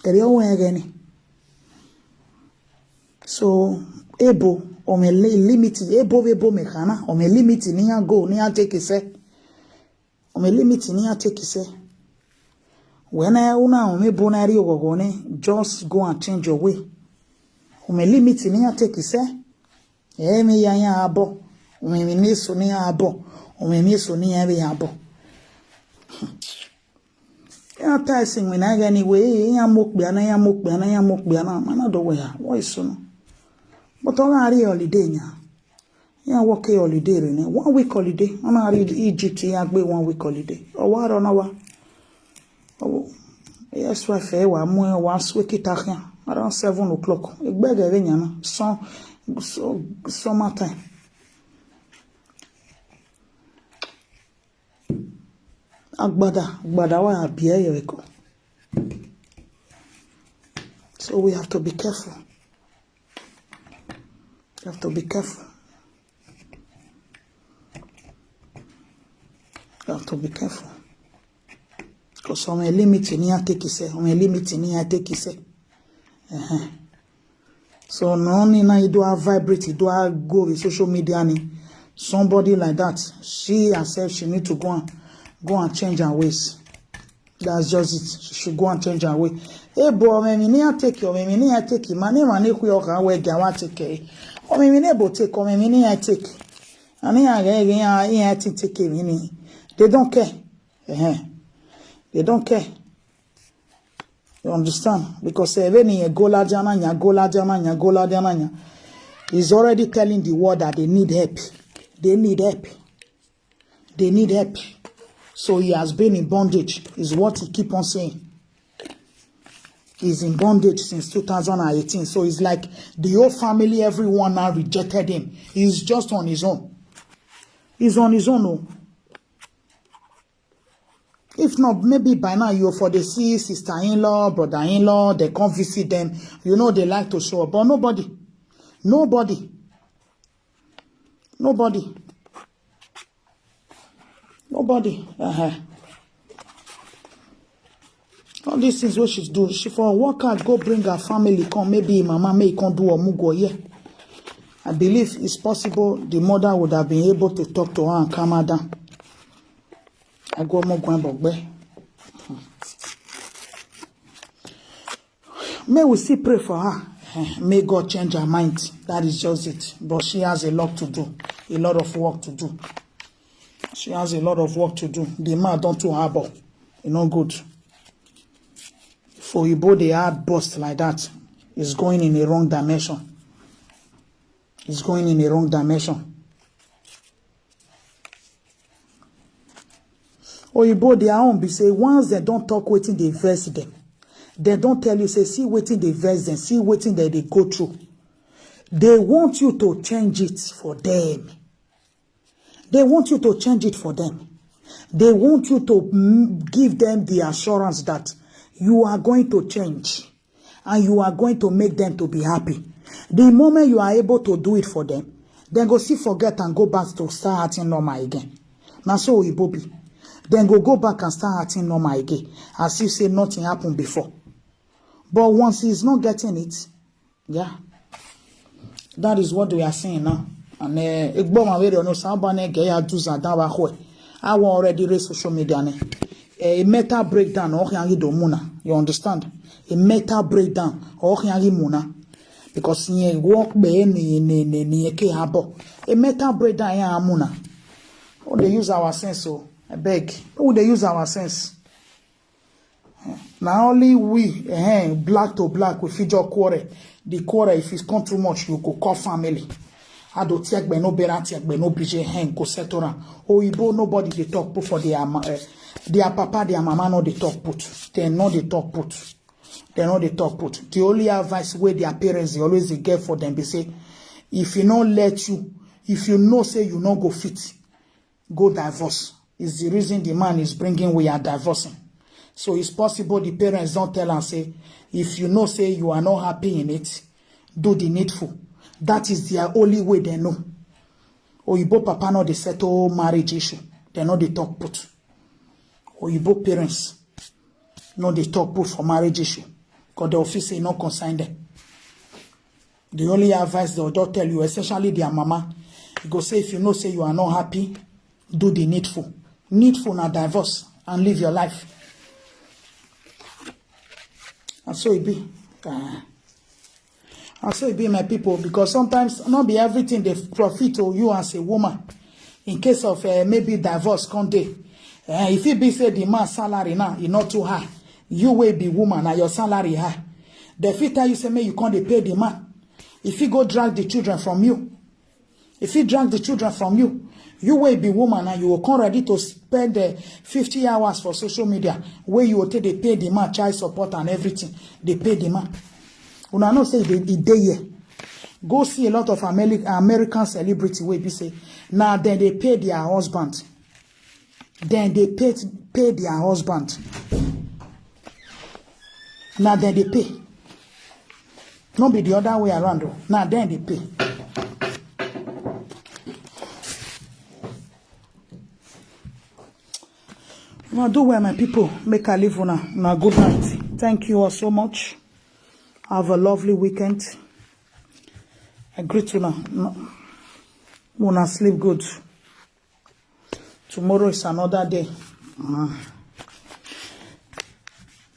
Eri o wen geni. So, ebo, o me li-, limit, ebo, ebo me kana, o me limit ni ya go, ni ya take se. O me limit ni ya take se. When I una o me bo na ri ogogo ne, just go and change your way. O me limit ni ya take se. Emi ya ya abo. Emi ni so ni abo. Emi so ni ebe ya abo. Ya ta si mi na ga ni we ya mo pe ana ya mo pe ana ya mo pe ana ma na do we ya. What is so no? But on a holiday nya. Ya work a holiday re ne. One week holiday. On a Egypt ya gbe one week holiday. O wa ro na wa. Oh, yes, wife, eh, wa mu eh, wa sweki takia around seven o'clock. Egbege re nyana. So, so, summer time. Agbada, agbada wa abie yo eko. So we have to be careful. You have to be careful. You have to be careful. Because some limit ni ya take say, some limit ni ya take say. Uh-huh. So no ni na you do a vibrate, you do a go with social media ni. Somebody like that, she herself, she need to go and go and change her ways. That's just it. She should go and change her way. Hey, boy, me me ni I take you, me me ni I take you. Mane mane ku yo ka we ga wa take. O me me ne bo take, o me me ni I take. Ani ya ga ga ya ya take take me ni. They don't care. Uh-huh. They don't care. You understand? Because eh, when you go la jana nya, go la jana nya, go la jana nya, he's already telling the world that they need help. They need help. They need help. So he has been in bondage, is what he keep on saying. He's in bondage since two thousand eighteen. So it's like the whole family, everyone now rejected him. He's just on his own. He's on his own. Oh. If not, maybe by now you for the see sister-in-law, brother-in-law, they come visit them. You know they like to show up, but nobody, nobody, nobody, nobody. Uh-huh. All these things what she do, she for work out, go bring her family, come maybe mama may come do a mugo here. I believe it's possible the mother would have been able to talk to her and calm her down. I go more gwambo gbe. May we still pray for her. Eh, may God change her mind. That is just it. But she has a lot to do. A lot of work to do. She has a lot of work to do. The man don't too harbor. You know good. For Igbo, they had bust like that. It's going in a wrong dimension. It's going in a wrong dimension. Oyibo, their own be say once they don't talk wetin dey vex them, they don't tell you say see wetin dey vex them, see wetin they dey go through. They want you to change it for them. They want you to change it for them. They want you to mm, give them the assurance that you are going to change and you are going to make them to be happy. The moment you are able to do it for them, then go see forget and go back to start acting normal again. Now so Oyibo be. Then go go back and start acting normal again, as if say nothing happened before. But once he's not getting it, yeah, that is what we are seeing now. And eh, Igbo ma were ono samba ne ge ya duza da wa hwe. I will already raise social media ne. Eh, a mental breakdown or can you do muna. You understand? A mental breakdown or can you muna. Because ye work be ni ni ni ni ke habo. A mental breakdown ya muna. Oh, they use our sense, so I beg. Oh, they use our sense. Na only we, eh, black to black, we fit just quarrel. The quarrel, if it's come too much, you go call family. I do tiek be no better, tiek be no bridge, eh, go settle am. Oyibo, nobody dey talk put for their ma- eh, their papa, their mama no dey talk put. They no dey talk put. They no dey talk put. The only advice wey their parents dey always dey get for them be say, if you no let you, if you know say you no go fit, go divorce. Is the reason the man is bringing we are divorcing. So it's possible the parents don't tell and say, if you know say you are not happy in it, do the needful. That is their only way they know. Oyibo papa no dey settle marriage issue. They no dey talk put. Oyibo parents no dey talk put for marriage issue. Because the office say no concern them. The only advice they'll just tell you, especially their mama, e go say if you know say you are not happy, do the needful. Needful na divorce and live your life. And so it be. Uh, And so e be, my people, because sometimes not be everything they profit to you as a woman. In case of uh, maybe divorce come day, uh, if it be say the man salary now e not too high, you will be woman and your salary high. They fit tell you say make you come dey pay the man. If he go drag the children from you, if he drag the children from you, you will be woman and you will come ready to spend uh, fifty hours for social media where you will take dey pay the man child support and everything. They pay the man. Una know say e dey here. Go see a lot of Ameri- American celebrity wey be say now then they pay their husband. Then they pay pay their husband. Now then they pay. No be the other way around. Now then they pay. Now do well, my people. Make I leave una. Now good night. Thank you all so much. Have a lovely weekend. I greet una. Una sleep good. Tomorrow is another day. Mm.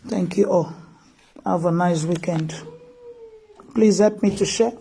Thank you all. Have a nice weekend. Please help me to share.